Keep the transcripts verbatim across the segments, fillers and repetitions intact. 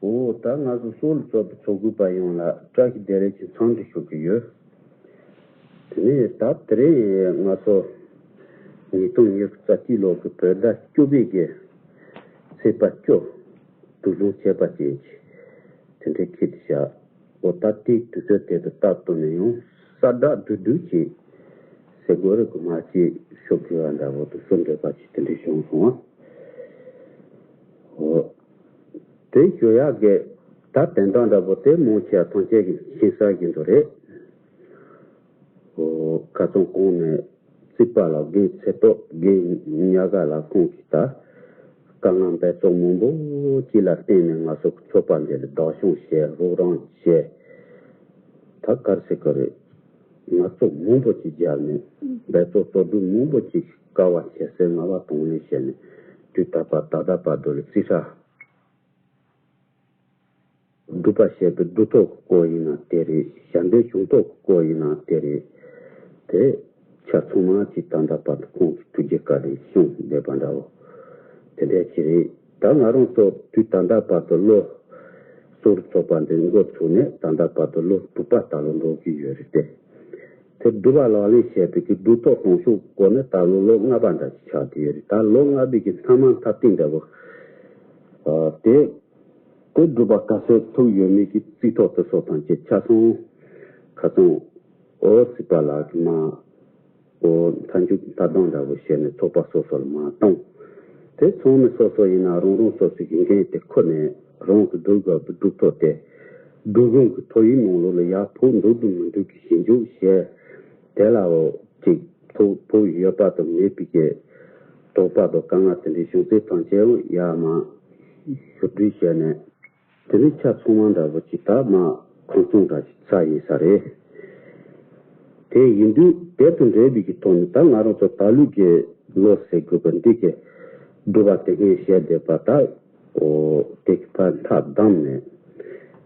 འོ་ད་ང་ཚོ་སོག་ལ་ཚོགས་པའི་ཚོགས་དགོས་པ་ཡོངས་ལ་བཀྲ་ཤིས་བདེ་ལེགས་ཀྱི་འཚམས་འདྲི་ཞུ་གི་ཡོད། དེ་ནས་ད་དེ་རིང་ང་ཚོ་ཉིས་སྟོང་ཉི་ཤུ་རྩ་གཅིག་ལོ་གི་བོད་ཟླ་བཅུ་པའི་གི་ཚེས་པ་བཅུ། དུས་ལོ་ཁྱད་པར་ཅན་གྱི་དེ་འདྲའི་ཁྱེད་དུ་བཞག་འོ་ད་དེའི་དུས་ཚོད་དེ་དུ་སྟབས་བསྟུན་ནས་ཡང་གསལ་བསྒྲགས་བསྡུས་བསྡུས་ཀྱིས་ཟེར་དགོས་རེད་གི་མ་ཅིག་ཤོད་དགོས་པ་འདྲ་བོ་དུ་སུ་འདྲ་པ་ཅིག་དེ་འདྲ་བྱུང་སོང་ཨ། འོ། དེ་ཞུ་ཡག་གི་ད་དོན་དག་འདྲ་པོ་དེ་མང་ཆེ་བ་ཐམས་ཅད་ཀྱིས་མཁྱེན་གསལ་བཞིན་དུ་རེད། འོ་ཁ་སང་གོང་ནས་རྩིས་པ་ལགས་རྒན་ཚེ་ཏོག་རྒན་ཉག་ག་ལགས་ཁོང་གིས་ད་དཀའ་ངལ་འབད་རྩོལ་མང་པོ་ཅིག་ལ་བརྟེན་ནས་ང་ཚོ་གི་ཚོགས་པ་འདི་ལ་བདག་སྐྱོང་བྱས་རོགས་རམ་བྱས། ད་ག་རེ་ཟེར་གི་རེད། ངལ་རྩོལ་མང་པོ་ཅིག་བརྒྱབ་ནས་འབད་རྩོལ་གཏོང་སྒྲུབ་མང་པོ་ཅིག་དཀའ་བ་སྤྱད་སའི་ངལ་བ་དང་ལེན་བྱས་ནས་དུས་ད་བར་ད་ལྟ་བར་དུ་ལ་རྩིས་ཁྲ། སྒྲུབ་པ་བྱེད་པའི་སྒྲུབ་ཐོག་གི་སྐོར་ཡིན་ན་དེ་རེད། ཞལ་འདོན་བྱུང་ཐོག་གི་སྐོར་ཡིན་ན་དེ་རེད། དེ་ཆ་ཚང་མ་གཅིག་ད་ལྟ་བར་དུ་ཁོང་གི་ཐུགས་རྗེ་བཀའ་དྲིན་བྱུང་བསྡད་པ་འདྲ་བོ། དེ་འདྲ་ཅིག་རེད། ད་ང་རང་ཚོ་དུས་ད་ལྟ་བར་དུ་ལོ་སོག་རུ་ཚོགས་པ་འདི་འགོ་ཚུགས་ནས་ད་ལྟ་བར་དུ་ལོ་དྲུག་པ་ད་ལོ་འགྲོ་གི་ཡོད་རེད་དེ། དེ་སྒྲུབ་པ་ལག་ལེན་བྱས་པའི་གི་སྒྲུབ་ཐོག་གཏོང་ཕྱོགས་སྐོར་ནས་ད་ལོ་ལོ་ལྔ་པ་འདྲ་ཞིག་ཆགས་བསྡད་ཡོད་རེད། ད་ལོ་ལྔ་པའི་གི་སྣ་མང་མཐའ་རྟིང་འདྲ་བོ། ཨ། དེ། དེ་སྒྲུབ་པ་ག་ཚོད་ཐུབ་ཡོད་མེད་ཀྱི་རྩིས་ཐོ་དེ་ཚོ་དང་བཅས་ཆ་ཚང་ཁ་སང་འོ་རྩིས་པ་ལགས་ཀྱིས་མ་འོ་མཐའ་མཇུག་མཐའ་སྡོམ་འདྲ་བོ་བྱས་ནས་ཚོགས་པ་སོ་སོ་ལ་མ་བཏང་། དེ་ཚང་མ་སོ་སོ་ཡིན་ན་རང་རང་སོ་སོའི་གི་འགན་དེ་ཁུར་ནས་རང་གི་སྒྲུབ་དགོས་པའི་སྒྲུབ་ཐོ་དེ་སྒྲུབ་དགོངས་ཀྱི་ཐོ་ཡིག་ནང་ལོགས་ལ་ཡར་ཕབ་འདུག་འདུག་མི་འདུག་གི་ཞིབ་འཇུག་བྱས། དེ་ལའོ་ཅིག་ཕོག་ཕོག་ཡོད་པ་དང་མེད་པའི་གི་དོགས་པ་དང་དཀའ་ངལ་དེ་འདྲའི་བྱུང་ཚེ་ཐམས་ཅད་ཡར་མར་ཞིབ་འབྲི་བྱས་ནས་དེ་ནི་ཆ་ཚང་མ་འདྲ་བོ་ཅིག་ད་མ་ཁོང་ཚོང་འདྲ་ཞིག་ཚར་ཡིན་ས་རེད། དེ་ཡིན་དུས་དེ་དང་འབྲེལ་བའི་གི་ཐོག་ནས་ད་ང་རང་ཚོ་ད་ལོའི་གི་ལོ་ཟེར་དགོས་པ་འདི་གི་སྒྲུབ་པ་དེ་སྔོན་བྱས་བསྡད་པ་ད། ཨོ། དེ་གི་ཕར་མཐའ་བསྡམས་ནས།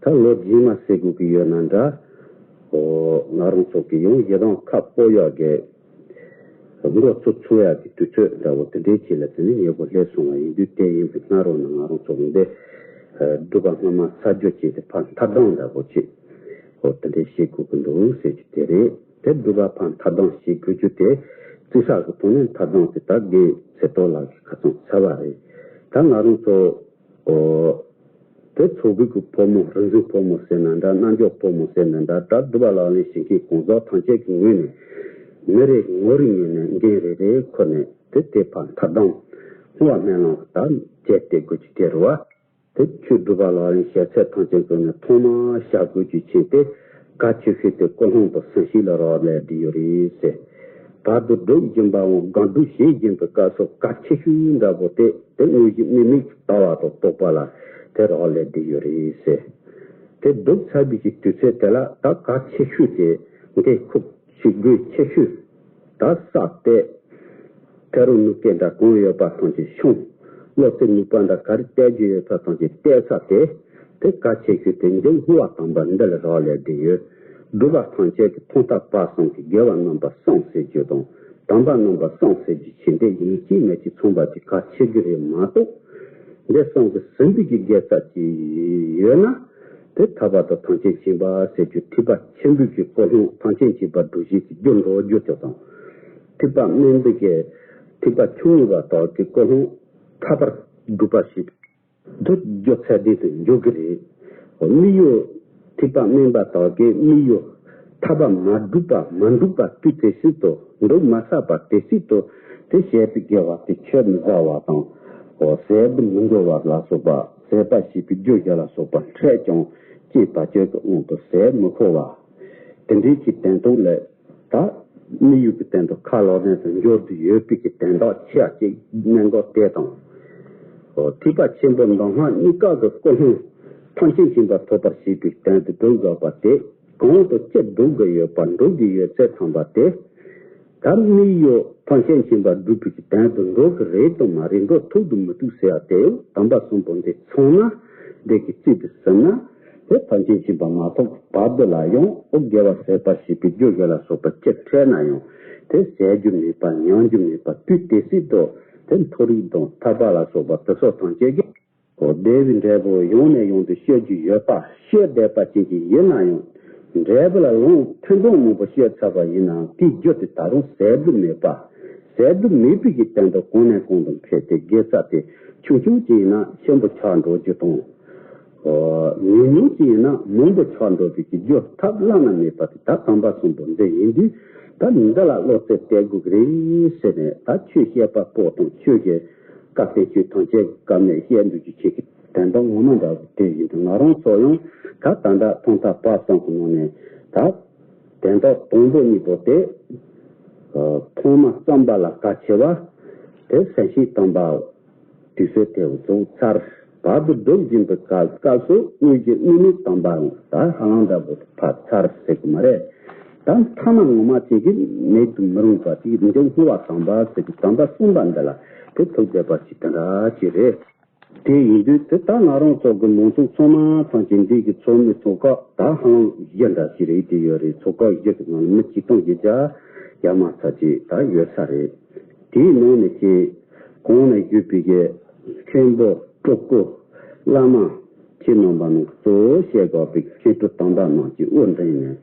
ད་ལོ་རྗེས་མ་ཟེར་དགོས་ཀྱི་ཡོད་ན་འདྲ། ཨོ། ང་རང་ཚོ་གི་ཡང་ཡི་དམ་ཁ་སྤོ་ཡག་གི་འགོ་ཚུགས་ཚུགས་ཡག་གི་དུས་ཚོད་འདྲ་བོ་དེ་འདྲའི་ཆེད་ལ་དེ་ནི་ཉེ་པོ་སླེབས་སོང་བ་ཡིན་དུས་དེ་ཡིན་པའི་སྔ་རོལ་ནས་ང་རང་ཚོ་འདི་སྒྲུབ་པ་སྔ་མ་ཚར་རྒྱུ་བྱས་ཏེ་ཕར་མཐའ་བསྡམས་འདྲ་བོ་བྱས། ཨོ། དེ་འདྲའི་བྱེད་དགོས་ཀྱི་འདུག་ཟེར་རྒྱུ་དེ་རེད། དེ་སྒྲུབ་པ་ཕར་མཐའ་བསྡམས་བྱེད་དགོས་རྒྱུ་དེ་རྩིས་ཁྲ་གི་ཐོག་ནས་མཐའ་བསྡམས་དེ་ད་རྒན་ཚེ་ཏོག་ལགས་ཀྱིས་ཁ་སང་ཚར་བ་རེད། ད་ང་རང་ཚོ། ཨོ། དེ་ཚོགས་པའི་གི་ཕོ་མོ་རིག་འཛིན་ཕོ་མོ་ཟེར་ན་འདྲ། རྣལ་འབྱོར་ཕོ་མོ་ཟེར་ན་འདྲ། ད་སྒྲུབ་པ་ལག་ལེན་བྱེད་མཁན་གང་ཟག་ཐམས་ཅད་ཀྱི་ངོས་ནས་མི་རེ་ངོ་རེ་ངོས་ནས་འགན་རེ་རེ་ཁུར་ནས་དེ་དེ་ཕར་མཐའ་བསྡམས་བསྔོ་བ་སྨོན་ལམ་ད་བྱས་ཏེ་དགོས་ཀྱི་དེ་རེད་བ། དེ་ཆོས་སྒྲུབ་པ་ལག་ལེན་བྱེད་ཚད་ཐམས་ཅད་ཀྱི་ནས་ཐོག་མར་བྱ་དགོས་ཀྱི་ཆེད་དེ་གལ་ཆེ་ཤོས་དེ་ཀུན་སློང་དང་སེམས་བསྐྱེད་ལ་རག་ལས་བསྡད་ཡོད་རེད་ཟེར། བར་དུ་སྒྲུབ་བཞིན་པའམ་སྒོམ་སྒྲུབ་བྱེད་བཞིན་པའི་སྐབས་སུ་གལ་ཆེ་ཤོས་འདྲ་པོ་དེ་དེ་དངོས་གཞི་དམིགས་མེད་ཀྱི་ལྟ་བ་དང་རྟོགས་པ་ལ་དེ་རག་ལས་བསྡད་ཡོད་རེད་ཟེར། དེ་སྒྲུབ་ཚར་བའི་གི་དུས་ཚོད་དེ་ལ་ད་གལ་ཆེ་ཤོས་དེ་འདི་ཁུར་བྱེད་དགོས་ཆེ་ཤོས། ད་ས་གཏད། ཕ་རོལ་ནུས་པ་འདྲ་གང་ཡོད་པ་ཐམས་ཅད་ཤོང་། བློ་རྩེ་ནུས་པ་འདྲ་ག་རེ་གཏད་རྒྱུ་ཡོད་ས་ཐམས་ཅད་གཏད་ས་དེ། དེ་གལ་ཆེ་ཤོས་དེ་འདི་བསྔོ་བ་དམ་པ་འདི་ལ་རག་ལས་བསྡད་ཡོད། སྒྲུབ་པ་ཐམས་ཅད་ཀྱི་ཐོག་མཐའ་བར་གསུམ་གྱི་དགེ་བ་རྣམ་པ་གསུམ་ཟེར་རྒྱུ་དང་དམ་པ་རྣམ་པ་གསུམ་ཟེར་རྒྱུ་ཆེ་འདི་ཡིན་གཅིག་མིན་གཅིག་ཚང་བ་ཅིག་གལ་ཆེ་རྒྱུ་རེད་མ་གཏོགས། འདི་གསུམ་གྱི་ཟིན་པའི་གི་དགེ་རྩ་ཅིག་ཡོད་ན། དེ་ཐར་པ་དང་ཐམས་ཅད་མཁྱེན་པ་ཟེར་རྒྱུ་ཐེག་པ་ཆེན་པོའི་གི་ཀུན་སློང་ཐམས་ཅད་མཁྱེན་པ་སྒྲུབ་བྱེད་ཀྱི་རྒྱུ་འགྲོ་རྒྱུ་དེ་དང་། ཐེག་པ་དམན་པའི་གི་ཐེག་པ་ཆུང་ངུ་བ་དག་གི་ཀུན་སློང་ཐར་པར་སྒྲུབ་པ་ཞིག་འདི་རྒྱུ་ཚད་ལྡན་དུ་འགྱུར་གི་རེད། དམིགས་ཡུལ་ཐེག་པ་དམན་པ་དག་གི་དམིགས་ཡུལ་ཐར་པ་མ་སྒྲུབ་པ་མ་འགྲུབ་པ་དུས་དེ་སྲིད་དུ་འགྲུབ་མ་ཚར་བ་དེ་སྲིད་དུ་དེ་བྱས་པའི་དགེ་བ་དེ་ཆོད་མི་ཟ་བ་དང་། ཟད་དུ་མི་འགྲོ་བ་ལ་སོགས་པ་ཟད་པ་ཞེས་པའི་རྒྱུ་བཞི་ལ་སོགས་པ་འཕྲད་ཀྱང་སྐྱེས་པ་ཅན་གྱི་དབང་དུ་ཟད་མི་ཕོད་པ། དེ་འདྲའི་ཀྱི་དོན་དུ་ལས། ད་དམིགས་ཡུལ་གྱི་སྟེང་དུ་ཁ་ལག་ལེན་དུ་འབྱོར་དུ་ཡོད་པའི་གི་དོན་དག་ཆེ་བ་ཅིག་གནད་འགག་དེ་དང་། ཐེག་པ་ཆེན་པོ་མདོ་སྔགས་གཉིས་ཀ་གི་ཀུན་སློང་ཐམས་ཅད་མཁྱེན་པ་ཐོབ་པར་བྱེད་པའི་དོན་དུ་སྒྲུབ་དགོས་པ་དེ་གང་དུ་ཅི་སྒྲུབ་དགོས་ཡོད་པ་འགྲུབ་དགོས་ཡོད་ཚད་ཐམས་པ་དེ། ད་དམིགས་ཡུལ་ཐམས་ཅད་མཁྱེན་པ་སྒྲུབ་པའི་གི་དོན་དུ་འགྲོ་གི་རེད་དམ་མ་རེད། འགྲོ་ཐུབ་དམ་མི་ཐུབ་ཟེར་བ་དེ་དམ་པ་གསུམ་པོ་འདི་ཚང་ན་འདི་གི་རྩིས་དུ་ཟིན་ན། དེ་ཐམས་ཅད་མཁྱེན་པ་མ་ཐོབ་བར་དུ་ལ་ཡང་ཨོ་དགེ་བ་ཟད་པར་བྱེད་པའི་རྒྱུ་བཞི་ལ་སོགས་པ་ཅི་འཕྲད་ན་ཡང་དེ་ཟད་རྒྱུ་མེད་པ་ཉམས་རྒྱུ་མེད་པ་དུས་དེ་སྲིད་དུ་དེ་མཐོ་རིས་དང་ཐར་པ་ལ་སོགས་པ་དེ་ཚོ་ཐམས་ཅད་ཀྱི་ འོ་བདེ་བའི་འབྲས་བུ་ཡང་ནས་ཡང་དུ་བཤད་རྒྱུ་ཡོད་པ་བཤད་བསྡད་པ་ཅན་ཅིག་ཡིན་ན་ཡང་། འབྲས་བུ་ལ་ལུང་ཐེངས་མང་མང་པོ་བཤད་ཚར་བ་ཡིན་ནའང་དེའི་རྒྱུ་དེ་ད་རུང་ཟད་འགྲོ་མེད་པ། ཟད་འགྲོ་མེད་པའི་གི་སྟེང་དུ་གོང་ནས་གོང་དུ་འཕེལ་ཏེ་དགེ་རྩ་དེ་ཆུང་ཆུང་ཅིག་ཡིན་ན་ཆེན་པོ་ཆགས་འགྲོ་རྒྱུ་དང་། ཉུང་ཉུང་ཅིག་ཡིན་ན་མང་པོ་ཆགས་འགྲོ་བའི་གི་རྒྱུ་ཐབས་བླ་ན་མེད་པ་དེ་ད་དམ་པ་གསུམ་པོ་འདི་ཡིན་དུས། ད་འདི་ལ་བློ་རྩེ་གཏད་དགོས་ཀྱི་རེད་ཟེར་ནས། ད་ཆོས་བཤད་པ་པོ་དང་ཆོས་ཀྱི་བཀའ་བསྟན་བཅོས་ཐམས་ཅད་བཀའ་མེད་བཤད་འདུག་རྒྱུ་ཆེ་གི་དོན་དག་ངོ་མ་འདྲ་བོ་དེ་ཡིན་དུས། ང་རང་ཚོ་ཡང་ད་ད་ལྟ་ཐོག་མཐའ་བར་གསུམ་གྱི་ནང་ནས་ད་དོན་དག་དང་པོ་གཉིས་པོ་དེ་ཐོག་མ་བརྩམས་པ་ལ་གལ་ཆེ་བ་དེ་སེམས་བསྐྱེད་དམ་པའོ། དུས་ཚོད་དེ་རྫོགས་ཚར། བར་དུ་སྒྲུབ་བཞིན་པའི་སྐབས་སྐབས་སུ་དངོས་ཀྱི་དངོས་གནས་དམ་པའང་ད་ཧ་ལམ་འདྲ་པོ་ཕར་ཚར་ཟེར་གི་མ་རེད། ད་མཐའ་མ་ངོ་མ་དེ་གི་མེད་དུ་མི་རུང་བ་དེ་འདི་བསྔོ་བ་དམ་པ་ཟེར་གི་དམ་པ་གསུམ་པ་འདི་ལ་དེ་ཐུག་བསྡད་པ་ཞིག་དེ་འདྲ་ཅིག་རེད། དེ་ཡིན་དུས་དེ་ད་ང་རང་ཚོ་གི་མང་ཚོགས་ཚང་མ་ཐམས་ཅད་འདི་གི་ཚོགས་མི་ཚོགས་ཁག་ད་ཧ་ལམ་བཞི་འདྲ་ཞིག་རེད། དེ་ཡོད་རེད། ཚོགས་ཁག་བཞི་གི་ནང་ནས་མི་ཆིག་སྟོང་བརྒྱད་བརྒྱ་ཡར་མར་ཚ་ཅིག་ད་ཡོད་ས་རེད། དེའི་ནང་ནས་ཀྱི་གོང་ནས་བརྒྱུད་པའི་གི་མཁན་པོ་སྤྲུལ་སྐུ་བླ་མ་ཁྱེད་རྣམ་པ་རྣམས་གཙོ་བོ་བཤད་དགོས་པའི་མཁན་སྤྲུལ་དམ་པ་རྣམས་ཀྱི་དབུ་འདྲེན་ནས།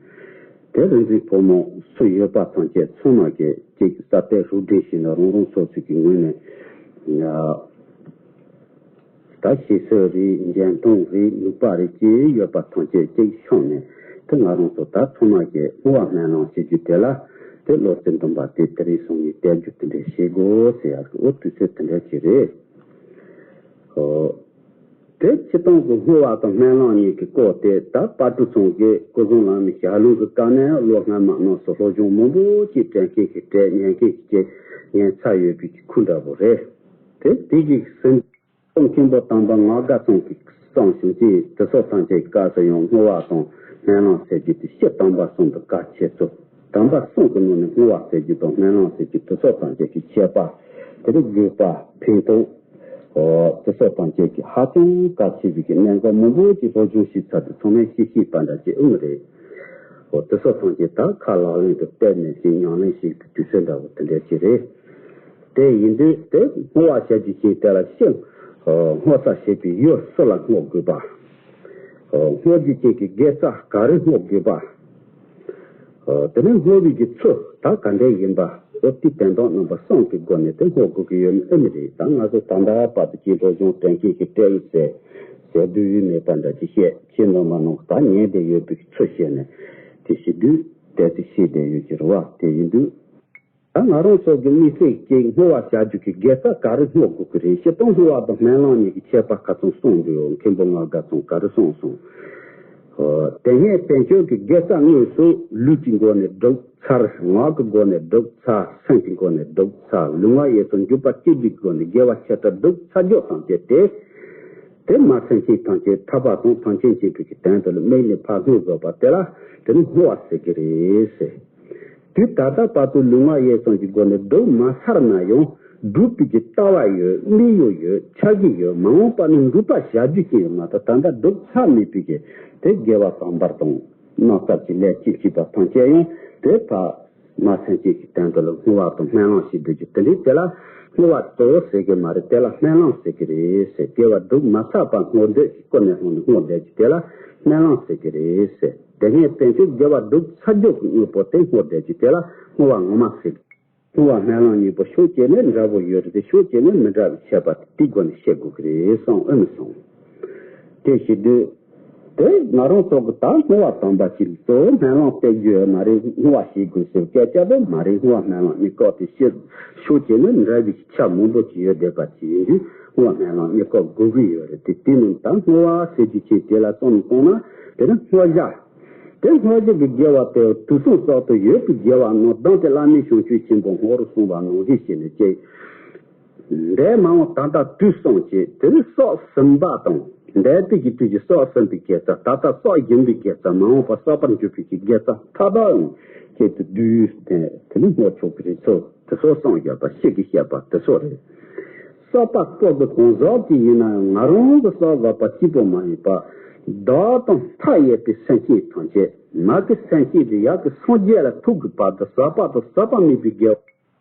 དེ་རིག་འཛིན་ཕོ་མོ་སུ་ཡོད་པ་ཐམས་ཅད་ཚང་མ་གི་ཅིག་ས་གཏད་རུ་འདྲེན་བྱས་ནས་རང་རང་སོ་སོ་གི་ངོས་ནས་ད་ཞིག་གསོ་རེད། འཇོན་ཐང་རེད། ནུས་པ་རེད། ཅི་ཡོད་པ་ཐམས་ཅད་ཅིག་ཤོང་ནས་དེ་ང་རང་ཚོ་ད་ཚང་མ་གི་བསྔོ་བ་སྨོན་ལམ་བྱེད་རྒྱུ་དེ་ལ་དེ་བློ་རྩེ་འདུན་པ་དེ་དེ་རིང་སང་ཉིན་གཏད་རྒྱུ་དེ་འདྲ་བྱེད་དགོས་ཟེར་ཡག་གི་འོ་དུས་ཚོད་དེ་འདྲ་ཅིག་རེད། ཨོ། དེ་སྤྱིར་བཏང་གི་བསྔོ་བ་དང་སྨོན་ལམ་གཉིས་ཀྱི་སྐོར་དེ་ད་དཔལ་སྤྲུལ་ཚང་གིས་སྐུ་གཟུགས་ལམ་ནས་ཞལ་ལུང་གི་སྐབས་ནས་ལོ་སྔ་མ་རྣམས་སུ་སློབ་སྦྱོང་མང་པོ་ཅིག་དྲན་མཁན་གྱི་གྲས་ཉན་མཁན་གྱི་ཉན་ཚར་ཡོད་པའི་ཁུལ་འདྲ་པོ་རེད། དེ་དེ་གི་ཟིན་ཐོ་མཁན་པོ་དམ་པ་ངག་དགའ་ཚང་གིས་གསུངས་བྱུང་ཅིག་དེ་ཚོ་ཐམས་ཅད་སྐབས་སུ་ཡང་བསྔོ་བ་དང་སྨོན་ལམ་ཟེར་རྒྱུ་དེ་སྤྱིར་དམ་པ་གསུམ་དུ་དགའ་ཆེ་ཚོ། དམ་པ་གསུམ་གྱི་ནང་ནས་བསྔོ་བ་ཟེར་རྒྱུ་དང་སྨོན་ལམ་ཟེར་རྒྱུ་དེ་ཚོ་ཐམས་ཅད་ཀྱི་ཁྱད་པར། དེ་ལས་དགོས་པ་ཕན་ཐོགས། ཨོ། དེ་ཚོ་ཐམས་ཅད་ཀྱི་ཧ་ཅང་གལ་ཆེ་བའི་གི་གནད་འགག་མང་པོ་ཅིག་སློབ་སྦྱོང་བྱས་ཚར་དུས་ཚང་མས་ཤེས་ཤེས་པ་འདྲ་ཅིག་ཨང་རེད། ཨོ། དེ་ཚོ་ཐམས་ཅད་ད་ཁ་ལག་ལེན་དུ་བསྟར་ནས་ཅིག་ཉམས་ལེན་བྱེད་ཀྱི་དུས་ཚོད་འདྲ་བོ་དེ་འདྲ་ཅིག་རེད། དེ་ཡིན་དུས་དེ་བསྔོ་བ་བྱ་རྒྱུ་ཅིག་དེ་ལ་ཤེས། ཨོ། བསྔོ་ས་བྱེད་པའི་ཡུལ་སུ་ལ་བསྔོ་དགོས་པ། ཨོ། བསྔོ་རྒྱུ་ཅན་གྱི་དགེ་རྩ་ག་རེ་བསྔོ་དགོས་པ། ཨོ། དེ་ནས་བསྔོ་བའི་གི་ཚུལ་ད་ག་འདྲ་ཡིན་པ། ཨོ། དེ་དོན་དག་རྣམ་པ་གསུམ་གྱི་སྒོ་ནས་དེ་བསྔོ་དགོས་ཀྱི་ཡོད་ནི་ཨེ་མི་རེད། ད་ང་ཚོ་ད་ལྟ་བར་དུ་ཅིག་སློབ་སྦྱོང་དྲན་མཁན་གྱི་སྤྲེའུ་ཟེར་ཟེར་དུས་ཡུལ་མེད་པ་འདྲ་ཅིག་བཤད། ཁྱེད་རྣམ་པ་རྣམས་ད་ཉན་བསྡད་ཡོད་པའི་ཚུལ་བཤད་ནས་དེ་བྱེད་དུས་དེ་ཚོ་ཤེས་བསྡད་ཡོད་ཀྱི་རེད་བ། དེ་ཡིན་དུས། ད་ང་རང་ཚོ་གི་དམིགས་བསལ་གྱི་བསྔོ་བ་བྱ་རྒྱུ་གི་དགེ་རྩ་ག་རེ་བསྔོ་དགོས་ཀྱི་རེད། སྤྱིར་བཏང་བསྔོ་བ་དང་སྨོན་ལམ་གཉིས་ཀྱི་ཁྱད་པར་ག་ཚོད་གསུངས་འདུག་མཁན་པོ་ངག་དགའ་ཚང་ག་རེ་གསུངས་སོང་། ཨོ། དེ་སྔའི་བསྟན་བཅོས་ཀྱི་དགེ་རྩ་དངོས་སུ་ལུས་ཀྱི་སྒོ་ནས་སྒྲུབ་ཚར། ངག་གི་སྒོ་ནས་སྒྲུབ་ཚར། སེམས་ཀྱི་སྒོ་ནས་སྒྲུབ་ཚར། ལུས་ངག་ཡིད་གསུམ་འཇུག་པ་སྤྱི་བསྡུས་ཀྱི་སྒོ་ནས་དགེ་བ་ཆེ་ཕྲ་སྒྲུབ་ཚར་རྒྱུ་དང་བཅས་ཏེ། དེ་མ་སེམས་ཅན་ཐམས་ཅད་ཐར་པ་དང་ཐམས་ཅད་མཁྱེན་པའི་གི་དོན་དུ་ལ་དམིགས་ནས་ཕར་བསྔོ་དགོས་པ་དེ་ལ་དེ་ནི་བསྔོ་བ་ཟེར་གི་རེད་ཟེར། དུས་ད་ལྟ་བར་དུ་ལུས་ངག་ཡིད་གསུམ་གྱི་སྒོ་ནས་སྒྲུབ་མ་ཚར་ན་ཡང་སྒྲུབ་པའི་གི་ལྟ་བ་ཡོད། དམིགས་ཡུལ་ཡོད། འཆར་གཞི་ཡོད། མ་འོངས་པ་ནས་སྒྲུབ་པ་བྱ་རྒྱུ་ཅིག་ཡོད་མ་གཏོགས་ད་ལྟ་སྒྲུབ་ཚར་མེད་པའི་གི་དེ་དགེ་བ་དང་བར་དང་། ནང་སྐབས་ཀྱི་ལས་ཅི་བྱེད་པ་ཐམས་ཅད་ཡང་དེ་ཕར་མ་སེམས་ཅན་གྱི་དོན་དུ་ལ་བསྔོ་བ་དང་སྨོན་ལམ་ཞིག་འདོད་རྒྱུ་དེ་འདྲའི་དེ་ལ་བསྔོ་བ་གཙོ་བོ་ཟེར་གི་མ་རེད། དེ་ལ་སྨོན་ལམ་ཟེར་གི་རེད་ཟེར། དགེ་བ་སྒྲུབ་མ་ཚར་བར་བསྔོ་འདོད་ཀྱི་ཀུན་ནས་སློང་ནས་བསྔོ་བསྡད་རྒྱུ་དེ་ལ་སྨོན་ལམ་ཟེར་གི་རེད་ཟེར། དེ་ནས་དོན་དུ་དགེ་བ་སྒྲུབ་ཚར་རྒྱུ་གི་དངོས་པོ་དེ་བསྔོ་བསྡད་རྒྱུ་དེ་ལ་བསྔོ་བ་ངོ་མ་ཟེར་གི། བསྔོ་བ་སྨོན་ལམ་གཉིས་པོ་ཕྱོགས་གཅིག་ནས་འདྲ་པོ་ཡོད་རེད་དེ། ཕྱོགས་གཅིག་ནས་མི་འདྲ་བའི་ཁྱད་པར་དེ་དེའི་སྒོ་ནས་བཤད་དགོས་ཀྱི་རེད་བསམ་འོས་མི་སོང་། དེ་བྱེད་དུས། དེ་ང་རང་ཚོ་གི་ད་བསྔོ་བ་དམ་པ་ཞིག་གཙོ་བོ་སྨོན་ལམ་བཏབ་རྒྱུ་ཡོད་མ་རེད། བསྔོ་བ་བྱེད་དགོས་ཟེར་སྐད་ཆ་པོ་མ་རེད། བསྔོ་བ་སྨོན་ལམ་གཉིས་ཀ་དེ་ཕྱིར་ཕྱོགས་གཅིག་ནས་འདྲ་བའི་ཆ་མང་པོ་ཅིག་ཡོད་བསྡད་པ་ཅིག་ཡིན་དུས་བསྔོ་བ་སྨོན་ལམ་གཉིས་ཀ་དགོས་ཀྱི་ཡོད་རེད་དེ། དེ་ནི་ད་བསྔོ་བ་ཟེར་རྒྱུ་ཅིག་དེ་ལ་བསམ་བློ་གཏོང་ན་དེ་ནི་བསྔོ་བྱ། དེ་སྔོན་བྱས་ཀྱི་དགེ་བ་དེ་དུས་གསུམ་བསགས་དུ་ཡོད་པའི་དགེ་བ་རྣམས་གདམས་ཏེ་བླ་མའི་བྱང་ཆུབ་ཆེན་པོ་སྔོན་རོལ་སོང་བ་ནང་བཞིན་བྱས་ནས་ཀྱེ། འདས་མ་འོངས་ད་ལྟ་དུས་གསུམ་གྱི་དེ་ནི་བསགས་ཟིན་པ་དང་། འདས་པའི་གི་དུས་ཀྱི་བསགས་ཟིན་པའི་དགེ་རྩ། ད་ལྟ་བསགས་བཞིན་པའི་དགེ་རྩ། མ་འོངས་པ་བསགས་པར་འགྱུར་བའི་གི་དགེ་རྩ་མཐའ་དག་ནི་ཁྱེད་དུ་བསྡུས་ཏེ་དེ་ནི་བསྔོ་ཆོག་གི་རེད་ཚོ། དེ་ཚོ་གསུངས་ཡོད་པ་ཞིག་གིས་བཤད་པ་དེ་ཚོ་རེད། བསགས་པ་ཀུན་གྱི་གང་ཟག་ཅིག་ཡིན་ན་ཡང་ང་རང་གི་བསགས་དགོས་པ་གཅིག་པོ་མ་ཡིན་པ། བདག་དང་མཐའ་ཡས་པའི་སེམས་ཅན་ཐམས་ཅད་མ་གི་སེམས་ཅན་དེ་ཡ་གི་སངས་རྒྱས་ལ་ཐུག་གི་བར་དུ་ཟག་པ་དང་ཟག་པ་མེད་པའི་དགེ་བ་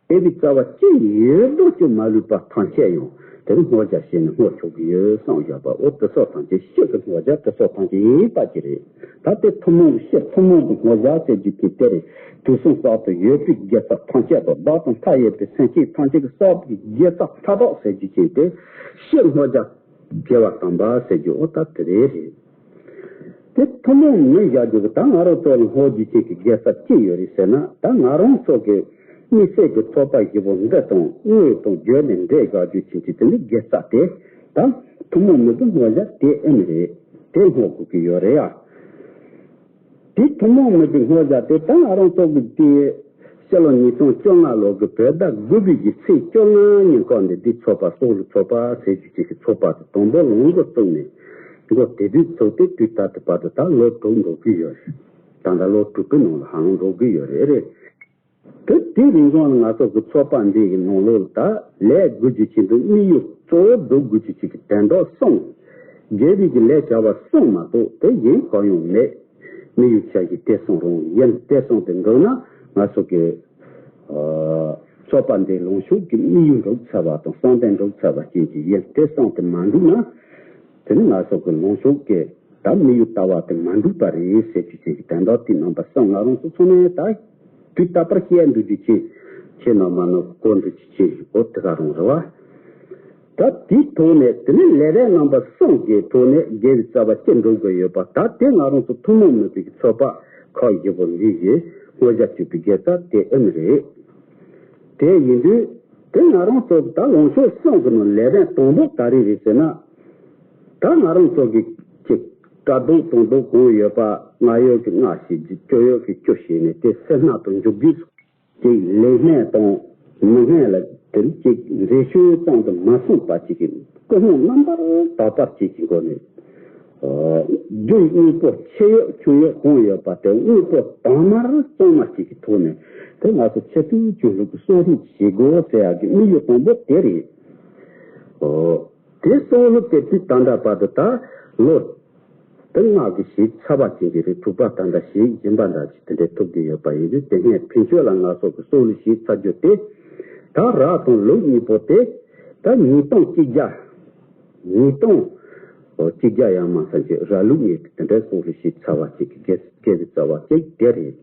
དགེ་བའི་རྩ་བ་ཅི་ཡོད་དོ་ཅི་མ་ལུས་པ་ཐམས་ཅད་ཡང་ དེར་བསྔོ་བྱ་བྱས་ནས་བསྔོ་ཆོག་གི་ཡོད་བསམ་བཞག་པ། འོ་དེ་སོགས་ཐམས་ཅད་ཕྱི་གི་བསྔོ་བྱ་དེ་སོགས་ཐམས་ཅད་ཡིན་པ་ཅི་རེད། ད་དེ་ཐུན་མོང་གི་ཕྱི་ཐུན་མོང་གི་བསྔོ་བྱ་ཟེར་རྒྱུ་དེ་དེ་རེད། དུས་གསུམ་གསར་དུ་ཡོད་པའི་དགེ་རྩ་ཐམས་ཅད་དང་བདག་དང་མཐའ་ཡས་པའི་སེམས་ཅན་ཐམས་ཅད་ཀྱི་བསགས་པའི་དགེ་རྩ་མཐའ་དག་ཟེར་རྒྱུ་ཅན་དེ་ཕྱི་བསྔོ་བྱ་དགེ་བ་དམ་པ་ཟེར་རྒྱུ་འོ་ད་དེ་རེད་རེད། དེ་ཐུན་མོང་མིན་བཞག་རྒྱུ་གི་ད་ང་རང་ཚོ་ལ་བསྔོ་རྒྱུ་ཅན་གྱི་དགེ་རྩ་ཅི་ཡོད་རེད་ཟེར་ན། ད་ང་རང་ཚོ་གི་དམིགས་བསལ་གྱི་ཚོགས་པ་བཞི་པོ་འདི་དང་དངོས་དང་བརྗོད་ནས་འབྲེལ་བཞག་རྒྱུ་ཅན་གྱི་དེ་ནི་དགེ་རྩ་དེ་ད་ཐུན་མོང་མིན་པའི་བསྔོ་བྱ་དེ་ཨེ་མི་རེད། དེ་བསྔོ་དགོས་ཀྱི་ཡོད་རེད་ཡ། དེ་ཐུན་མོང་མིན་པའི་བསྔོ་བྱ་དེ་ད་ང་རང་ཚོ་གི་དེ་ཕྱི་ལོ་ཉིས་སྟོང་བཅོ་ལྔ་ལོ་གི་བོད་ཟླ་དགུ་པའི་གི་ཚེས་བཅོ་ལྔ་ཉིན་ཀ་ནས་འདི་ཚོགས་པ་སོག་ལུ་ཚོགས་པ་ཟེར་རྒྱུ་ཅིག་གི་ཚོགས་པ་དེ་དང་པོ་ལོ་འགོ་བཙུགས་ནས་འགོ་དེ་དུས་ཚོགས་ཏེ་དུས་ད་ལྟ་བར་དུ་ད་ལོ་དྲུག་འགྲོ་གི་ཡོད་རེད། ད་ལྟ་ལོ་དྲུག་གི་ནང་ལ་ཧ་ལམ་འགྲོ་གི་ཡོད་རེད་རེད། དེ་དེའི་རིང་གང་ལ་ང་ཚོ་གི་ཚོགས་པ་འདི་གི་ནང་ལོགས་ལ་ད་ལས་དགོས་རྒྱུ་ཆེད་དུ་དམིགས་ཡུལ་གཙོ་བོ་སྒྲུབ་དགོས་རྒྱུ་ཅིག་གི་དོན་དག་གསུམ། དགེ་བའི་གི་ལས་བྱ་བ་གསུམ་མ་གཏོགས་དེ་གཞན་གང་ཡང་མེད། དམིགས་ཡུལ་བྱ་གཞི་དེ་གསུམ་རང་ཡིན། དེ་གསུམ་དེ་འགྲུབ་ན་ང་ཚོ་གི་ཨ་ཚོགས་པ་འདི་ལོངས་སྤྱོད་ཀྱི་དམིགས་ཡུལ་འགྲུབ་ཚར་བ་དང་བསམ་གཏན་འགྲུབ་ཚར་བ་ཅན་གྱི་ཡིན། དེ་གསུམ་དེ་མ་འགྲུབ་ན་དེ་ནི་ང་ཚོ་གི་ལོངས་སྤྱོད་ཀྱི་ད་དམིགས་ཡུལ་ལྟ་བ་དེ་མ་འགྲུབ་པ་རེད་ཟེར་རྒྱུ་ཅན་གྱི་དོན་དག་དེ་རྣམ་པ་གསུམ་ང་རང་ཚོ་ཚང་མས་ད་དུས་རྟག་པར་བཤད་འདུག་རྒྱུ་ཅན་ཁྱེད་རྣམ་པ་ནི་གོ་འདུག་རྒྱུ་ཅན་ཞིག་གོ་དེ་ག་རང་རེད་བ། ད་དེའི་ཐོག་ནས་དེ་ནས་ལས་རིམ་རྣམ་པ་གསུམ་གྱི་ཐོག་ནས་དགེ་བའི་རྩ་བ་ཅི་འགྲུབ་དགོས་ཡོད་པ། ད་དེ་ང་རང་ཚོ་ཐུན་མོང་མིན་པའི་ཚོགས་པ་ཁག་བཞི་པོ་འདི་ཡིས་བསྔོ་བྱ་སྤྱོད་པའི་དགེ་རྩ་དེ་ཨེ་མི་རེད། དེ་ཡིན་དུས་དེ་ང་རང་ཚོ་ད་ལོངས་སྤྱོད་གསུམ་གྱི་ནང་ལས་རིམ་དང་པོ་ག་རེ་རེད་ཟེར་ན། ད་ང་རང་ཚོ་གི་ཅིག་སྐྲ་གདོང་དོན་དུ་གང་ཡོད་པ་ལྔ་ཡོད་ཀྱི་ལྔ་ཞིག་སྐྱོ་ཡོད་ཀྱི་སྐྱོ་ཞིག་ནས་དེ་སེར་སྣ་དང་འཇུག་རྒྱུ་ཅིག་ལེགས་སྨན་དང་མི་སྨན་ལ་དེ་ཅིག་འཛེམ་ཞུ་ཙམ་དུ་མ་སོང་བ་ཅིག་གི་ཀུན་སློང་རྣམ་པར་དག་པ་ཅིག་གི་སྒོ་ནས། རྒྱུ་དངོས་པོ་ཆེ་ཡོད་ཆུང་ཡོད་གང་ཡོད་པ་དེ་དངོས་པོ་དྭངས་མ་གཙང་མ་ཅིག་གི་ཐོག་ནས་དེ་ང་ཚོ་ཆེད་དུ་ཆོས་ལུགས་ཀྱི་གསོག་སྒྲུབ་བྱེད་དགོས་ཟེར་ཡག་གི་དམིགས་ཡུལ་དང་པོ་དེ་རེད། དེ་གསོག་སྒྲུབ་དེ་དུས་ད་ལྟ་བར་དུ་ད་ལོ་དེ་ལྔ་གི་ཞིག་ཚར་བ་ཅན་གྱི་རེད། དྲུག་པ་ད་ལྟ་ཞིག་སྦྱིན་པ་འདྲ་ཅིག་དེ་འདྲའི་ཐུབ་ཀྱི་ཡོད་པ་ཡིན་དུས་དེ་སྔའི་ཕན་ཆོད་ལ་ང་ཚོ་གི་གསོག་སྒྲུབ་ཞིག་ཚར་རྒྱུ་དེ་ད་རག་དང་ལུག་གཉིས་པོ་དེ་ད་ཉིས་སྟོང་གཅིག་བརྒྱ། ཉིས་སྟོང་གཅིག་བརྒྱ་ཡང་མ་ཟིན་གྱི་ར་ལུག་ཉིད་དེ་འདྲའི་གསོག་སྒྲུབ་ཞིག་ཚར་བ་ཅིག་གི་དགེ་དགེ་བའི་རྩ་བ་ཅིག་དེ་རེད།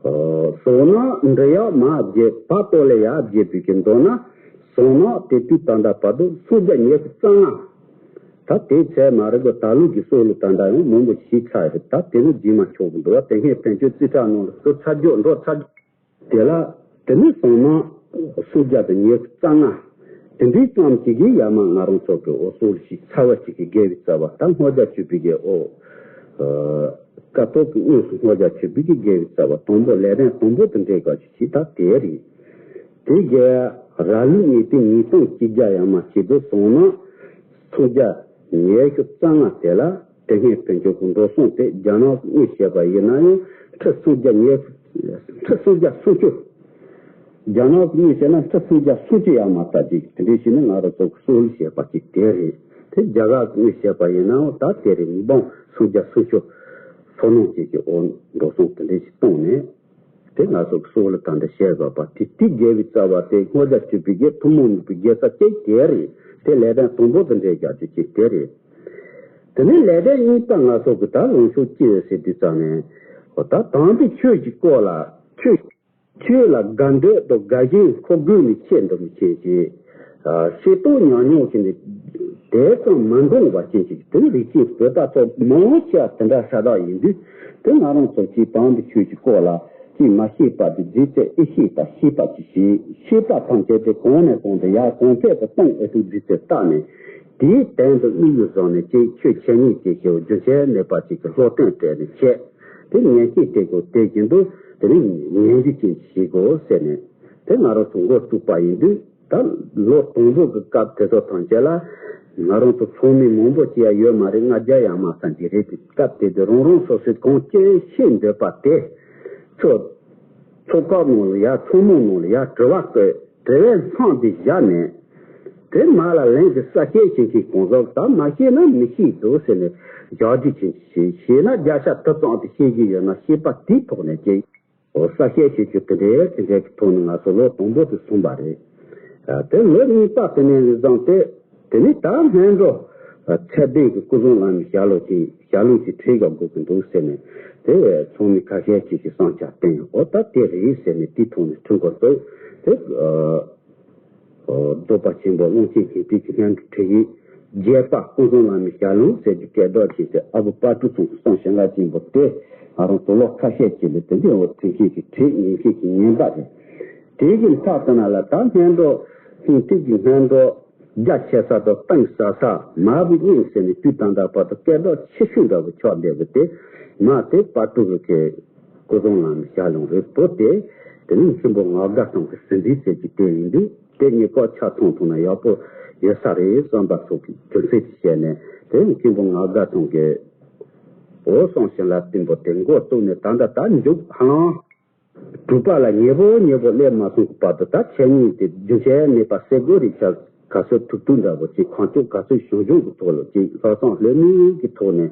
བསོད་ནམས་འབྲི་ཡག་མ་བརྒྱད་པ་ཏོ་ལེ་ཡག་བརྒྱད་པའི་གི་མདོར་ན་བསོད་ནམས་དེ་དུས་ད་ལྟ་བར་དུ་སུམ་བརྒྱ་ཉི་ཤུ་རྩ་ལྔ། ད་དེའི་ཚད་མ་རེད་གི་ད་ལུག་གི་གསོག་སྒྲུབ་ད་ལྟ་ཡང་མང་པོ་ཞིག་ཚར་རེད། ད་དེ་ནི་རྗེས་མ་ཆོག་གི་འདུག་བ། དེ་སྔའི་ཕན་ཆོད་རྩིས་ཁྲ་ནང་ལ་བསྐུར་ཚར་རྒྱུ་འགྲོ་ཚར་རྒྱུ། དེ་ལ་དེ་ནི་བསོད་ནམས་སུམ་བརྒྱ་དང་ཉི་ཤུ་རྩ་ལྔ། དེ་འདྲའི་ཙམ་ཅིག་གིས་ཡ་མ་ང་རང་ཚོ་གི་འོ་གསོག་སྒྲུབ་ཞིག་ཚར་བ་ཅིག་གི་དགེ་བའི་རྩ་བ་ད་བསྔོ་བྱ་སྤྱོད་པའི་གི་འོ། སྐབས་ཐོག་གི་དངོས་སུ་བསྔོ་བྱ་སྤྱོད་པའི་གི་དགེ་བའི་རྩ་བ་དང་པོ་ལས་རིམ་དང་པོ་དེ་འདྲའི་སྐབས་ཅིག་ད་དེ་རེད། དེ་གི་ར་ལུག་གཉིས་དེ་ཉིས་སྟོང་གཅིག་བརྒྱ་ཡ་མ་ཞིག་ཏུ་བསོད་ནམས་སུམ་བརྒྱ་ཉི་ཤུ་རྩ་ལྔ་དེ་ལ། དེ་སྔའི་དཔལ་འབྱོར་གྱི་འགྲོ་སོང་དེ་རྒྱ་ནག་གི་དངུལ་བཤད་པ་ཡིན་ན་ཡང་ཁྲི་སུམ་བརྒྱ་ཉེ་ཁྲི་སུམ་བརྒྱ་སུམ་ཅུ། རྒྱ་ནག་གི་དངུལ་བཤད་ན་ཁྲི་སུམ་བརྒྱ་སུམ་ཅུ་ཡར་མར་ལྟ་ཅིག་དེ་འདྲའི་ཞིག་ནི་ང་རང་ཚོ་གི་གསོག་སྒྲུབ་བཤད་པ་ཅིག་དེ་རེད། དེ་རྒྱ་གར་གྱི་དངུལ་བཤད་པ་ཡིན་ནའང་ད་དེ་རེད། འབུམ་སུམ་བརྒྱ་སུམ་ཅུ་ཕོ་ནང་ཅིག་གི་འོ་འགྲོ་སོང་དེ་འདྲའི་ཞིག་བཏང་ནས། དེ་ང་ཚོ་གི་གསོག་ལ་ད་འདྲ་བཤད་དགོས་པ་དེ་དེ་དགེ་བའི་རྩ་བ་དེ་བསྔོ་བྱ་སྤྱོད་པའི་དགེ་ཐུན་མོང་མིན་པའི་དགེ་རྩ་གཅིག་དེ་རེད། དེ་ལས་དོན་དང་པོ་དེ་འདྲའི་རྒྱག་རྒྱུ་གཅིག་དེ་རེད། དེ་ནས་ལས་དོན་གཉིས་པ་ང་ཚོ་གི་ད་ལོངས་སྤྱོད་ཅི་ཡོད་ཟེར་དུས་ཙང་ནས་ད་དམ་པའི་ཆོས་ཀྱི་སྐོར་ལ་ཆོས་ཆོས་ལ་དགའ་འདོད་དང་དགའ་ཞེན་ཁོག་དགུ་ནས་ཆེ་འགྲོ་མི་ཆེ་ཞེས། ཤེས་རྟོགས་ཉམས་མྱོང་ཞིག་ནི་དེ་ཙམ་མ་འདྲོངས་པ་ཅན་ཞིག་དེ་ནི་རིགས་ཅན་བོད་པ་ཚོ་མང་ཆེ་བ་དེ་འདྲ་ཤ་སྟག་ཡིན་དུས། དེ་ང་རང་ཚོ་ཅིག་དམ་པའི་ཆོས་ཀྱི་སྐོར་ལ་ཅིག་མ་ཤེས་པ་དེ་རྫས་ཚད་ཨེ་ཤེས་པ་ཤེས་པ་ཅིག་བྱས། ཤེས་པ་ཐམས་ཅད་དེ་གོང་ནས་གོང་དུ་ཡར་གོང་འཕེལ་དུ་གཏོང་ཨེ་ཐུབ་རྫས་ཚད་བལྟས་ནས་དེའི་དོན་དུ་དམིགས་ཡུལ་བཟུང་ནས་ཅིག་ཆོས་འཆད་ཉན་ཅིག་བྱེད་རྒྱུ་ཆེ་མེད་པ་ཅིག་གི་སློབ་སྟོན་སྤྲད་ནས་བྱས། དེ་ཉན་ཤེས་དེ་གོ་དེ་བཞིན་དུ་དེ་ནི་ཉན་རྒྱུ་ཅིག་བྱེད་དགོས་ཟེར་ནས་དེ་ང་རང་ཚོ་འགོ་བཙུགས་པ་ཡིན་དུས། ད་ལོ་དང་པོ་གི་སྐབས་དེ་ཚོ་ཐམས་ཅད་ལ་ང་རང་ཚོ་ཚང་མས་མང་པོ་བྱས་ཡ་ཡོད་མ་རེད། ལྔ་བརྒྱ་ཡང་མ་ཟིན་གྱི་རེད། དེ་སྐབས་དེ་དུས་རང་རང་སོ་སོས་གང་ཅི་ཤེས་འདོད་པ་དེ་ཚོ་ཚོགས་སྐབས་ནང་ལ་ཡ་ཚང་མ་ནང་ལ་ཡ་དྲི་བ་བཀོད། དྲི་བའི་མཚམས་དེ་བཞག་ནས་དེ་མ་ལ་ལན་གྱི་གསལ་བཤད་བྱེད་མཁན་གང་ཟག་ད་མ་ཤེས་ན་མི་ཤེས་འདུག་ཟེར་ནས་བཞག་སྒྲིག་བྱེད་ཤེས་ཤེས་ན་བརྒྱ་ཆ་དྲུག་ཙམ་དེ་ཤེས་ཀྱི་ཡོད་ན་ཤེས་པ་དེའི་ཐོག་ནས་ཀྱི། འོ་གསལ་བཤད་བྱེད་རྒྱུ་དེ་འདྲའི་དེ་འདྲའི་གི་ཐོག་ནས་ང་ཚོ་ལོ་དང་པོ་དེ་སོང་པ་རེད། དེ་ལོ་གཉིས་པ་དེ་ནས་བཟུང་སྟེ། དེ་ནས་ད་སྔོན་འགྲོ་ཚད་ལྡན་གྱི་སྐུ་གསུང་བླ་མའི་ཞལ་ལུང་ཅིག་ཞལ་ལུང་ཅིག་ཁྲིད་དགོས་ཀྱི་འདུག་ཟེར་ནས། དེ་ཚོགས་མི་ཁ་ཤས་ཅིག་གིས་བསམ་འཆར་བཏོན་ཡོད། འོ་ད་དེ་རེད་ཟེར་ནས་དེའི་ཐོག་ནས་ཁྲིད་འགོ་བཙུགས་ཏེ། བཟོད་པ་ཆེན་པོ་ཀློང་ཆེན་ཉི་ཟླའི་སྙན་ཁྲིད་ཡིག་བརྒྱད་པ་སྐུ་གསུང་བླ་མའི་ཞལ་ལུང་ཟེར་གྱི་སྐད་སྒྲོག་བྱས་ཏེ། ཨ་བུ་དཔལ་སྤྲུལ་ཚང་གི་གསུང་བྱིན་རླབས་ཆེན་པོ་དེ་ང་རང་ཚོ་ལོ་ཁ་ཤས་ཅིག་ལ་དེ་འདྲའི་འོ་དྲན་མཁན་གྱི་ཁྲིད་ཉན་མཁན་གྱི་ཉན་པ་རེད། དེ་གི་མཐའ་དེ་ན་ལ་ད་སྔོན་འགྲོ་ལྷུན་གྲུབ་ཀྱི་སྔོན་འགྲོ་རྒྱ་ཆེ་ས་དང་གཏིང་ཟབ་ས་མ་བུ་གཉིས་ཟེར་ནས་དུས་ད་ལྟ་བར་དུ་སྐད་སྒྲོག་ཆེ་ཤོས་འདྲ་བོ་ཆགས་བསྡད་པ་དེ། མ་དེ་དཔལ་སྤྲུལ་གྱི་སྐུ་གསུང་བླ་མའི་ཞལ་ལུང་རེད། བོད་དེ་དེ་ནི་མཁན་པོ་ངག་དགའ་ཚང་གི་ཟིན་བྲིས་ཟེར་གྱི་དེ་ཡིན་དུས། དེ་ཉིད་ཀོ་ཆ་ཐུང་ཐུང་ན་ཡག་པོ་ཡོད་ས་རེད་བསམ་པ་སོགས་ཀྱི་རྒྱུ་མཚན་གྱིས་བཤད་ནས། དེ་མཁན་པོ་ངག་དགའ་ཚང་གི་འོ་གསུང་བྱིན་རླབས་བརྟན་པོ་དེ་འགོ་བཙུགས་ནས་ད་ལྟ་ད་མཇུག་ཧ་ལམ་དྲུག་པ་ལ་ཉེ་པོ་ཉེ་པོ་སླེབས་མ་སོང་གི་བར་དུ། ད་འཆད་ཉན་དེ་རྒྱུན་ཆད་མེད་པ་སེལ་དགོས་རེད་ཤག་ག་ཚོད་ཐུབ་ཐུབ་འདྲ་པོ་ཅིག་ཁོང་ཚོ་ག་ཚོད་བྱུང་བྱུང་གི་ཐོག་ལ་ཅིག་ལྷག་བསམ་ལྷོད་མེད་ཀྱི་ཐོག་ནས་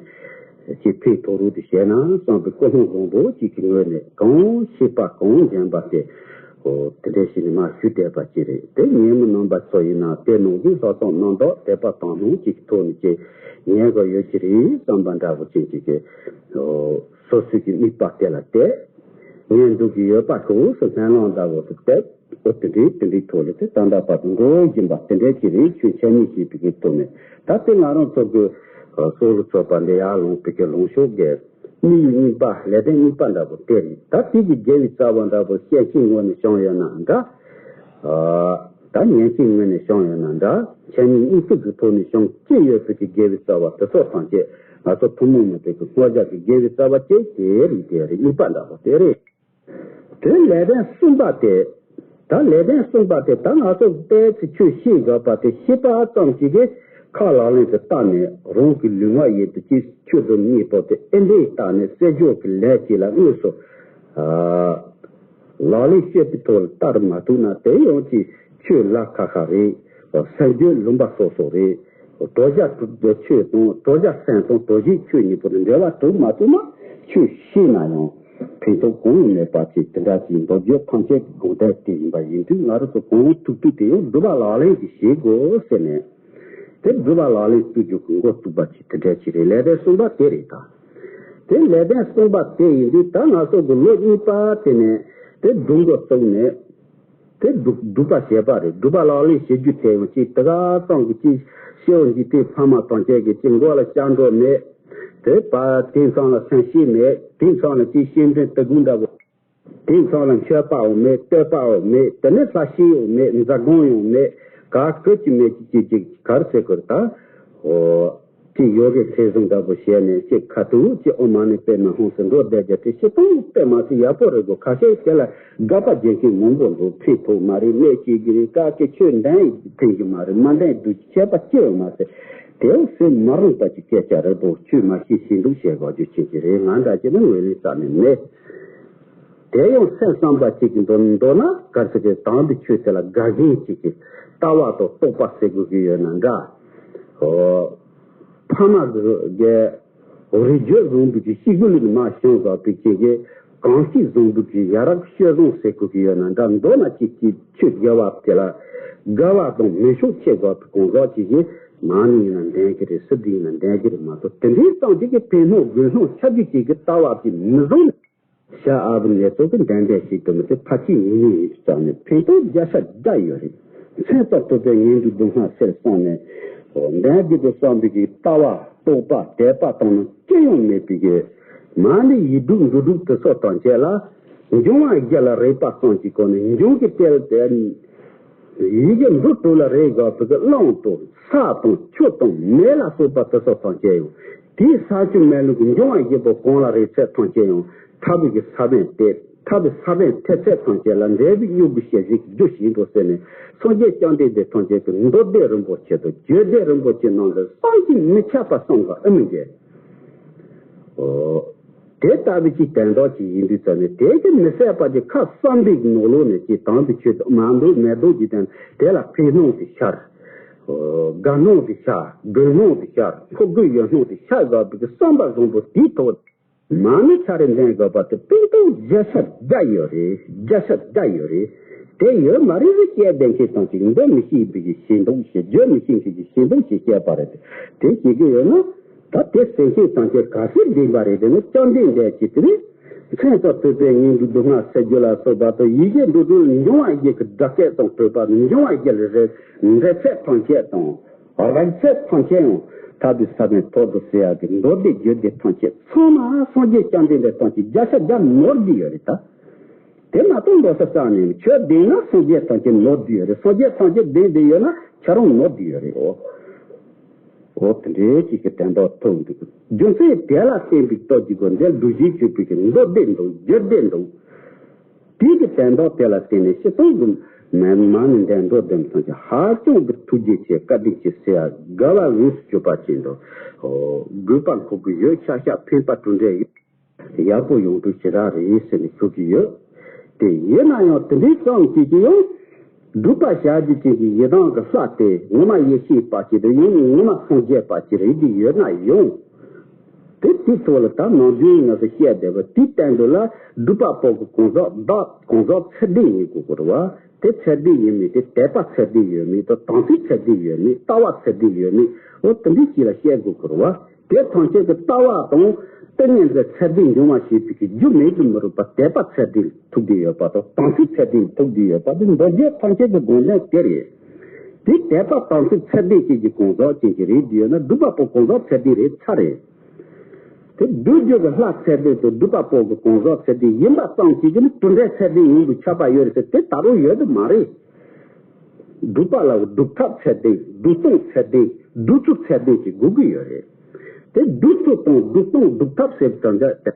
ཅིག་ཕན་ཐོགས་རོགས་དེ་བྱས་ན་བསམ་པའི་ཀུན་སློང་བཟང་པོ་ཅིག་གི་ངོས་ནས་གང་ཤེས་པ་གང་འཇོན་པ་དེ། ཨོ་དེ་འདྲ་ཞིག་ནས་མར་ཞུ་བསྡད་པ་ཅིག་རེད། དེ་ཉན་མི་རྣམ་པ་ཚོ་ཡིན་ན་དེ་ནང་བཞིན་ལྷག་བསམ་རྣམ་དག་དད་པ་དག་སྣང་ཅིག་གི་ཐོག་ནས་ཅིག་ཉན་དགོས་ཡོད་ཀྱི་རེད་བསམ་པ་འདྲ་པོ་ཅན་ཅིག་གི་ཨོ་སོ་སོའི་གི་དམིགས་པ་དེ་ལ་གཏད། ཉན་འདུག་གི་ཡོད་པ་ཤོག་ཟེར་སྨོན་ལམ་འདྲ་པོ་ཞིག་གཏད། ཨོ་དེ་འདྲའི་དེ་འདྲའི་ཐོག་ལ་དེ་ད་ལྟ་བར་དུ་འགྲོ་བཞིན་པ་དེ་འདྲའི་ཅིག་རེད། ཆོས་འཆད་ཉན་བྱེད་པའི་གི་ཐོག་ནས་ད་དེ་ང་རང་ཚོ་གི་སྲོག་ལ་བཅོལ་བ་འདི་ཡར་ལོངས་པའི་གི་ལོངས་ཕྱོགས་ཀྱི་དམིགས་ཡུལ་གཉིས་པ་ལས་དོན་གཉིས་པ་འདྲ་པོ་དེ་རེད། ད་དེ་གི་དགེ་བའི་རྩ་བ་འདྲ་པོ་བཤད་མཁན་ངོས་ནས་བྱུང་ཡོད་ན་འདྲ། ད་ཉན་མཁན་ངོས་ནས་བྱུང་ཡོད་ན་འདྲ། འཆད་ཉན་སྙིང་སྟོབས་ཀྱི་ཐོག་ནས་བྱུང་སྐྱེ་ཡོད་པའི་གི་དགེ་བའི་རྩ་བ་དེ་ཚོ་ཐམས་ཅད་ང་ཚོ་ཐུན་མོང་མ་ཡིན་པའི་གི་བསྔོ་བྱ་གི་དགེ་བའི་རྩ་བ་སྐྱེ་དེ་རེད། དེ་རེད། གཉིས་པ་འདྲ་པོ་དེ་རེད། དེ་ལས་དོན་གསུམ་པ་དེ། ད་ལས་དོན་གསུམ་པ་དེ་ད་ང་ཚོ་ཏོག་ཙམ་ཆོས་ཤེས་དགོས་པ་དེ་ཤེས་པ་ཙམ་ཞིག་གིས་ཁས་ལག་ལེན་དུ་བསྟར་ནས། རང་གི་ལུས་ངག་ཡིད་དུ་ཅིག་ཆོས་སྒྲུབ་གཉིས་པོ་དེ་ཨེ་འདྲའི་བསྟར་ནས་སེལ་འཇོག་གི་ལས་ཅིག་ལ་དངོས་སུ་ལག་ལེན་བྱེད་པའི་ཐོག་ལ་བསྟར་མ་ཐུབ་ན་དེ་ཡང་ཅིག་ཆོས་ལ་ཁ་ཁ་རེད། སེམས་རྒྱུད་ལུང་པ་སོ་སོ་རེད། དྲོ་རྒྱ་ཆོས་དང་དྲོ་རྒྱ་སེམས་དང་དྲོ་ཞིང་ཆོས་གཉིས་པོ་ལ་འབྲེལ་བ་གྲུབ་མ་ཐུབ་ན་ཆོས་ཤེས་ན་ཡང་ཕན་ཐོགས་གང་ཡང་མེད་པ་ཅིག་དེ་འདྲ་ཅིག་མདོ་རྒྱུད་ཐམས་ཅད་ཀྱི་དགོངས་དོན་དེ་ཡིན་པ་ཡིན་དུས། ང་རང་ཚོ་གང་ཐུབ་ཐུབ་དེ་ཡང་སྒྲུབ་པ་ལག་ལེན་གྱིས་བྱེད་དགོས་ཟེར་ནས། དེ་སྒྲུབ་པ་ལག་ལེན་བསྟར་རྒྱུ་གི་འགོ་བཙུགས་པ་ཅིག་དེ་འདྲ་ཅིག་རེད། ལས་དོན་གསུམ་པ་དེ་རེད་ད། དེ་ལས་དོན་གསུམ་པ་དེ་ཡིན་དུས་ད་ང་ཚོ་གི་ལོ་གཉིས་པ་དེ་ནས་དེ་སྒྲུབ་འགོ་བཙུགས་ནས། དེ་སྒྲུབ་སྒྲུབ་པ་བྱེད་པ་རེད། སྒྲུབ་པ་ལག་ལེན་བྱེད་རྒྱུ་དེ་ཡང་ཅིག་དེ་ག་ཙམ་གྱི་ཅིག་སྐྱེ་བོ་འཇིག་རྟེན་ཕ་མ་དང་བཅས་ཀྱི་ཅིག་མགོ་ལ་སྐྱབས་འགྲོ་མེད། དེ་པ་དེང་སང་ལ་སེམས་ཤེས་མེད། དེང་སང་ལ་ཅིག་སྐྱེ་ཕྲེང་དུ་དགུ་འདྲ་པོ། དེང་སང་ལ་མཆོད་པའང་མེད། བསྟོད་པའང་མེད། དེ་ནས་ལྷ་ཞེས་ཡང་མེད། འཛབ་དགོངས་ཡང་མེད། ག་གི་ཅིག་མེད་ཅིག་ཅིག་ཅིག་ག་རེ་ཟེར་དགོས་རེད་ད། ཨོ། ཅིག་ཡོ་གའི་ཚེ་བཟུང་འདྲ་པོ་བྱས་ནས་ཅིག་ཁ་ཐུག་ཅིག་ཨོཾ་མ་ཎི་པདྨེ་ཧཱུྃ་ཟེར་འགྲོ་བསྡད་རྒྱུ་དེ་སྤྱིར་བཏང་དཔེ་མ་སྲིད་ཡག་པོ་རེད་གོ། ཁ་ཤས་དེ་ལ་དགག་པ་རྒྱག་མཁན་མང་པོ་འདུག་ཕན་ཐོགས་མ་རེད། གནོད་སྐྱེལ་གྱི་རེད། བཀག་གི་ཆོས་འདོན་ཕན་གྱི་མ་རེད། མ་འདོན་སྡུག་ཁྱད་པར་ཅི་ཡང་མ་ཟད། དེ་སེམས་མ་རུངས་པ་ཅིག་སྐད་ཆ་རེད་པོ། ཆོས་མ་ཤེས་ཤེས་འདུག་བཤད་དགོས་རྒྱུ་ཆེ་གི་རེད། ང་འདྲ་ཅིག་ནི་ངོས་ལེན་རྩ་ནས་མེད། དེ་ཡང་སེམས་བསམ་པ་གཅིག་གིས་འདོར་འདོར་ན་ག་ཚོད་ཀྱི་དམ་པའི་ཆོས་དེ་ལ་དགའ་ཞེན་གཅིག་གིས་ལྟ་བ་དང་རྟོགས་པ་ཟེར་དགོས་ཀྱི་ཡོད་ན་འདྲ། ཨོ། ཕ་མ་གི་རིགས་རྒྱུད་བཟང་པོ་གི་ཤི་གུ་ལུག་མ་བྱུང་བ་པའི་ཅིག་གི་གང་ཞིག་བཟང་པོ་གི་ཡ་རབས་སྤྱོད་བཟང་ཟེར་དགོས་ཀྱི་ཡོད་ན་འདྲ། མདོར་ན་གཅིག་གིས་ཆོས་དགེ་བ་དེ་ལ་དགའ་བ་དང་མོས་ཕྱོགས་ཆེ་དགོས་པའི་གང་ཟག་ཅིག་གིས་མ་ཎི་ཡིན་ན་འདོན་གྱི་རེད། སིདྡྷི་ཡིན་ན་འདོན་གྱི་རེད་མ་གཏོགས། དེ་འདྲའི་སྟངས་ཅིག་གི་ཕན་སྣོད་དགོས་སྣོད་ཆགས་རྒྱུ་ཅིག་གི་ལྟ་བ་དེ་མི་བཟང་། ཤ་ཨ་བུ་ནེ་ཙོ་གི་འདོན་འདོན་ཞིག་ཏུ་མི་དེ་ཕ་ཆེ་ཡིན་ནི་ཡིན་ཙང་ནས་ཕན་ཐོགས་བརྒྱ་ཆ་བརྒྱ་ཡོད་རེད། མཚན་ཙམ་ཐོས་པས་ངན་འགྲོའི་སྡུག་བསྔལ་སེལ་གསུངས་ནས། འདོན་རྒྱུ་དེ་བསམ་པའི་གི་ལྟ་བ་རྟོགས་པ་དད་པ་དང་ནི་ཅི་ཡང་མེད་པའི་གི་མ་ཎི་ཡིག་དྲུག་འབྲུ་དྲུག་དེ་ཚོ་དང་བཅས་ལ་འབྱུང་བ་བརྒྱད་ལ་རེག་པ་ཙམ་གྱི་སྒོ་ནས་འབྱུང་གི་གཏེར་དེ། ཡི་གེ་འབྲུ་དྲུག་ལ་རེག་དགོས་པའི་གི་རླུང་དང་ས་དང་ཆུ་དང་མེ་ལ་སོགས་པ་དེ་ཚོ་ཐམས་ཅད་ཡང་དེའི་ས་ཆུ་མེ་རླུང་གི་འབྱུང་བ་བཞི་པོ་གང་ལ་རེག་ཚད་ཐམས་ཅད་ཡང་ཐར་པའི་གི་ས་བོན་དེ། ཐར་པའི་ས་བོན་ཐེབས་ཚད་ཐམས་ཅད་ལ་འབྲས་བུའི་མྱུ་གུ་ཞལ་བཞེས་ཀྱི་རྒྱུ་བྱེད་འགྲོ་ཟེར་ནས། སངས་རྒྱས་བཅོམ་ལྡན་འདས་ཐམས་ཅད་ཀྱི་མདོ་སྡེ་རིན་པོ་ཆེ་དང་རྒྱུད་སྡེ་རིན་པོ་ཆེ་རྣམས་ལ་བསམ་གྱིས་མི་ཁྱབ་པ་བསམ་གྱིས་མི་ཁྱབ། ཨོ། དེ་ལྟ་བུའི་ཅིག་དོན་དག་ཅིག་ཡིན་དུས་ཙམ་ནས་དེ་གི་མི་ཟད་པ་ཅིག་ཁ་བསམ་པའི་ནང་ལོགས་ནས་ཅིག་དམ་པའི་ཆོས་དེ་མ་འདོད་མེད་འདོད་ཀྱི་དོན་དེ་ལ་ཕན་སྣོད་དེ་ཤར། ཨོ། དགའ་སྣང་དེ་ཤར། དགོས་སྣང་དེ་ཤར། ཕོག་དགོས་ཡོད་སྣང་དེ་ཤར་དགོས་པའི་བསམ་པ་བཟང་པོ་དེའི་ཐོག་མ་ཎི་ཚར་རེ་འདོན་དགོས་པ་དེ་ཕན་ཐོགས་བརྒྱ་ཆ་བརྒྱ་ཡོད་རེད། བརྒྱ་ཆ་བརྒྱ་ཡོད་རེད། དེ་ཡོད་མ་རེད་ཟེར་བཤད་བསྡད་མཁན་ཙམ་ཅིག་འདོན་མི་ཤེས་པའི་ཞེ་འདུག་ཞེ་བརྗོད་མི་ཤེས་མཁན་གྱི་ཞེ་འདུག་ཞེས་བཤད་པ་རེད། དེ་བྱེད་ཀྱི་ཡོད་ན་ད་དེ་ཟེར་མཁན་ཙམ་ཅིག་ག་ཚོད་བདེན་པ་རེད། དེ་ནི་བཅོམ་ལྡན་འདས་ཀྱིས་དེ་ནི་མཚན་ཙམ་བོས་པས་ཉིད་ཀྱི་སྡུག་བསྔལ་སེལ་རྒྱུ་ལ་སོགས་པ་དང་ཡི་གེ་འབྲུ་དྲུག་འབྱུང་བ་བརྒྱད་ཀྱི་སྒྲ་སྐད་དང་བོས་པ་འབྱུང་བ་བརྒྱད་ལ་རེ་འབྲེལ་ཚད་ཐམས་ཅད་དང་། རིང་ཚད་ཐམས་ཅད་ཡང་ཐར་པའི་ས་བོན་ཐོབ་ཏུ་ཟེར་ཡག་གི་མདོ་སྡེ་རྒྱུད་སྡེ་ཐམས་ཅད་ཚང་མ་སངས་རྒྱས་བཅོམ་ལྡན་འདས་ཐམས་ཅད་བརྒྱ་ཆ་བརྒྱ་ནོར་གྱི་ཡོད་རེད་ད། དེ་མ་གཏོགས་མདོ་ས་རྩ་ནས་ཁྱོད་བདེན་ན་སངས་རྒྱས་ཐམས་ཅད་ནོར་གྱི་ཡོད་རེད། སངས་རྒྱས་ཐམས་ཅད་བདེན་བདེན་ཡོད་ན་ཁྱོད་རང་ནོར་གྱི་ཡོད་རེད། འོ། འོ་དེ་འདྲའི་ཅིག་གི་དོན་དག་ཐུག་འདུག་རྒྱུ་མཚན་དེ་ལ་བརྟེན་པའི་སྟོབས་ཀྱིས་སྒོ་འདིར་འདུ་བྱེད་གྱུར་པའི་གི་མདོ་སྡེ་འདུག་རྒྱུད་སྡེ་འདུག་དེའི་གི་དོན་དག་དེ་ལ་བརྟེན་ནས་སྤྱིར་བཏང་གི་མ་མ་ནི་འདྲེན་འགྲོ་དོན་ཐམས་ཅད་ཧ་ཅང་གི་ཐུགས་རྗེ་ཆེ་བཀའ་དྲིན་ཆེ་ཟེར་ཡ་དགའ་བ་འོས་སུ་གྱུར་པ་ཅན་དུ་དགོས་པ་མཁོ་གི་ཡོད། ཤ་ཤ་ཕན་པ་གྲུབ་འབྲས་ཡོད། ཡག་པོ་ཡོང་དུས་ཞེ་དྲག་རེད་ཟེར་ནས་ཞུ་གི་ཡོད། དེ་ཡིན་ན་ཡང་དེ་འདྲའི་ཙམ་གྱིས་ཀྱི་ཡང་སྒྲུབ་པ་བྱ་རྒྱུ་ཅན་གྱི་ཡི་དམ་གྱི་ལྷ་དེ་ངོ་མ་ཡེ་ཤེས་པ་ཅིག་དང་ཡང་ངོ་མ་སངས་རྒྱས་པ་ཅིག་རེད་འདི་ཡོད་ན་ཡང་། དེ་དེའི་ཐོག་ལ་ད་ནང་རྒྱུན་ང་ཚོ་བཤད་བསྡད་པ་དེའི་སྟེང་དུ་ལ་སྒྲུབ་པ་པོ་གི་གང་ཟག་བདག་གང་ཟག་ཚད་ལྡན་ཡིན་དགོས་ཀྱི་རེད་བ། དེ་ཚད་ལྡན་ཡིན་མིན་དེ་དད་པ་ཚད་ལྡན་ཡོད་མེད་དང་དམ་ཚིག་ཚད་ལྡན་ཡོད་མེད་ལྟ་བ་ཚད་ལྡན་ཡོད་མེད་འོ་དེ་འདྲའི་ཅིག་ལ་བཤད་དགོས་ཀྱི་རེད་བ། དེ་ཐམས་ཅད་ཀྱི་ལྟ་བ་དང་ཏིང་ངེ་འཛིན་ཚད་ལྡན་འབྱུང་བ་ཞེས་པའི་གི་རྒྱུ་མེད་དུ་མི་རུང་བ་དད་པ་ཚད་ལྡན་ཐུག་བསྡད་ཡོད་པ་དང་དམ་ཚིག་ཚད་ལྡན་ཐུག་བསྡད་ཡོད་པ་དེ་མདོ་རྒྱུད་ཐམས་ཅད་ཀྱི་དགོངས་དོན་དེ་རེད། དེ་དད་པ་དམ་ཚིག་ཚད་ལྡན་ཅན་གྱི་གང་ཟག་ཅན་གྱི་རེད་འདི་ཡོད་ན་སྒྲུབ་པ་པོ་གང་ཟག་ཚད་ལྡན་རེད་ཚར་རེད། དེ་སྒྲུབ་རྒྱུ་གི་ལྷ་ཚད་ལྡན་དང་སྒྲུབ་པ་པོ་གི་གང་ཟག་ཚད་ལྡན་ཡིན་པ་ཙམ་གྱིས་ཀྱི་ནི་གྲུབ་འབྲས་ཚད་ལྡན་ཡིན་དུ་ཁྱབ་པ་ཡོད་རེད་ཟེར་དེ་ད་རུང་ཡོད་དུ་མ་རེད། སྒྲུབ་པ་ལ་སྒྲུབ་ཐབས་ཚད་ལྡན་སྒྲུབ་སྟངས་ཚད་ལྡན་སྒྲུབ་ཚུལ་ཚད་ལྡན་ཅིག་དགོས་ཀྱི་ཡོད་རེད། དེ་སྒྲུབ་ཚུལ་དང་སྒྲུབ་སྟངས་སྒྲུབ་ཐབས་ཟེར་དུས་ཙམ་པ་དེ་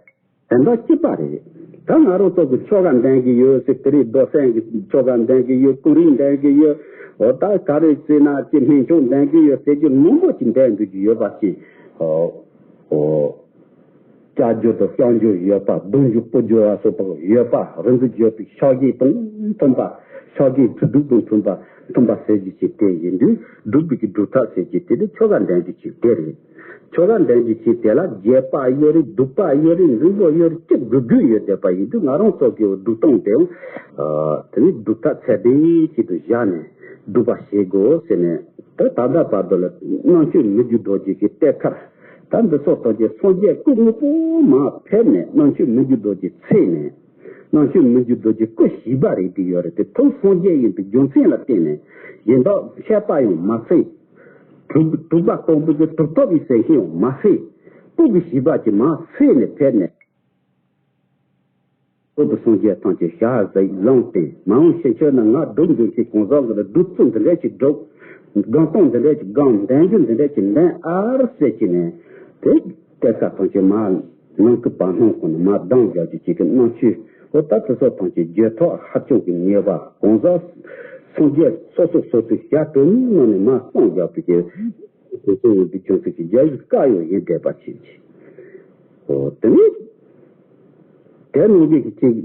དོན་དག་གཅིག་པ་རེད། ད་ང་རང་ཚོ་གི་ཆོ་ག་འདོན་གྱི་ཡོད་ཟེར་དེ་རིང་རྡོ་སེང་གི་ཆོ་ག་འདོན་གྱི་ཡོད། ཀུན་རིག་འདོན་གྱི་ཡོད། འོ་ད་ག་རེ་ཟེར་ན་ཅི་སྨན་ཆུང་འདོན་གྱི་ཡོད་ཟེར་རྒྱུ་མང་པོ་ཅིག་འདོན་འདོད་ཀྱི་ཡོད་པ་ཞིག་འོ། ལྕགས་ཀྱུ་དང་བཤང་གཅི་ཡོད་པ། བརྡུང་རྒྱུ་སྤུ་རྒྱུ་བ་སོགས་པ་ཡོད་པ། རིམ་གྲོ་བརྗོད་པའི་ཕྱག་རྒྱ་དང་མཐུན་པ། ཕྱག་རྒྱའི་ཁྲིད་སྒྲུབ་དང་མཐུན་པ་མཐུན་པ་ཟེར་རྒྱུ་ཞིག་དེ་ཡིན་དུས་སྒྲུབ་པའི་གི་སྒྲུབ་ཐབས་ཟེར་རྒྱུ་དེ་ནི་ཆོ་ག་འདོན་རྒྱུ་ཞིག་དེ་རེད། ཆོ་ག་འདོན་རྒྱུ་ཞིག་དེ་ལ་རྒྱས་པ་ཡོད་རེད། བསྡུས་པ་ཡོད་རེད། འཛིན་པ་ཡོད་རེད། ཅི་དགོས་དགོས་ཡོད་བསྡད་པ་ཡིན་དུས་ང་རང་ཚོ་གི་སྒྲུབ་སྟངས་དེ་ཡང་དེ་ནི་སྒྲུབ་ཐབས་ཚད་ལྡན་ཞིག་ཏུ་བཞག་ནས་སྒྲུབ་པ་བྱེད་དགོས་ཟེར་ནས་ད་ད་ལྟ་བར་དུ་ལ་རྣམ་དཔྱོད་མི་བསྒྱུར་རྡོ་རྗེ་གི་གཏེར་མཁར། ད་འདི་ཚོ་ཐམས་ཅད་སངས་རྒྱས་སྐུ་དངོས་པོ་མར་ཕེབས་ནས་རྣམ་དཔྱོད་མི་བསྒྱུར་རྡོ་རྗེ་ཚེ་ནས་རྣམ་དཔྱོད་མི་བསྒྱུར་རྡོ་རྗེ་སྐུ་བཞི་པ་རེད་དེ་ཡོད་རེད། དེ་ཐུགས་སངས་རྒྱས་ཡིན་པའི་རྒྱུ་མཚན་ལ་བརྟེན་ནས་གཞན་དག་མཆོད་པ་ཡང་མ་ཚིག་དྲུག་དྲུག་པ་སྟོང་པོ་གི་གྲུབ་ཐོབ་ཀྱི་སེམས་ཤིང་ཡང་མ་ཚིག་སྐུ་གི་བཞི་པ་གྱི་མར་ཚེ་ནས་ཕེབས་ནས། འོ་དེ་སངས་རྒྱས་ཐམས་ཅད་ཞལ་གཟིགས་ལུང་བསྟན། མ་འོངས་ཕྱི་ཕྱིར་ན་ང་སྒྲུབ་འདོད་མཁན་གང་ཟག་གི་ལ་སྒྲུབ་ཚུལ་འདི་འདྲ་ཅིག་སྒྲུབ། སྒོམ་སྟངས་འདི་འདྲ་ཅིག་སྒོམ། འདོན་རྒྱུ་འདི་འདྲ་ཅིག་འདོན་ཨར་ཟེར་གྱི་ནས་དེ་གཏེར་ཁ་ཐམས་ཅད་མར་ནང་གི་བར་སྣང་ཁོ་ན་མར་ལྡང་རྒྱག་རྒྱུ་ཅིག་གི་རྣམ་དཔྱོད། འོ་ད་དེ་ཚོ་ཐམས་ཅད་བརྗོད་ཐོག་ཧ་ཅང་གི་ཉེ་བ་གང་ཟག་སངས་རྒྱས་སོ་སོ་སོ་སོའི་ཞལ་དྲོ་མོའི་ནང་ནས་མར་སངས་རྒྱག་པའི་གི་དེ་ཚོ་ཡིན་པའི་ཆུང་ཚིག་གི་རྒྱ་ཡིག་བཀའ་ཡང་ཡིན་བསྡད་པ་ཅིག་ཅིག་འོ་དེ་ནི་དེ་ནང་གི་ཅིག་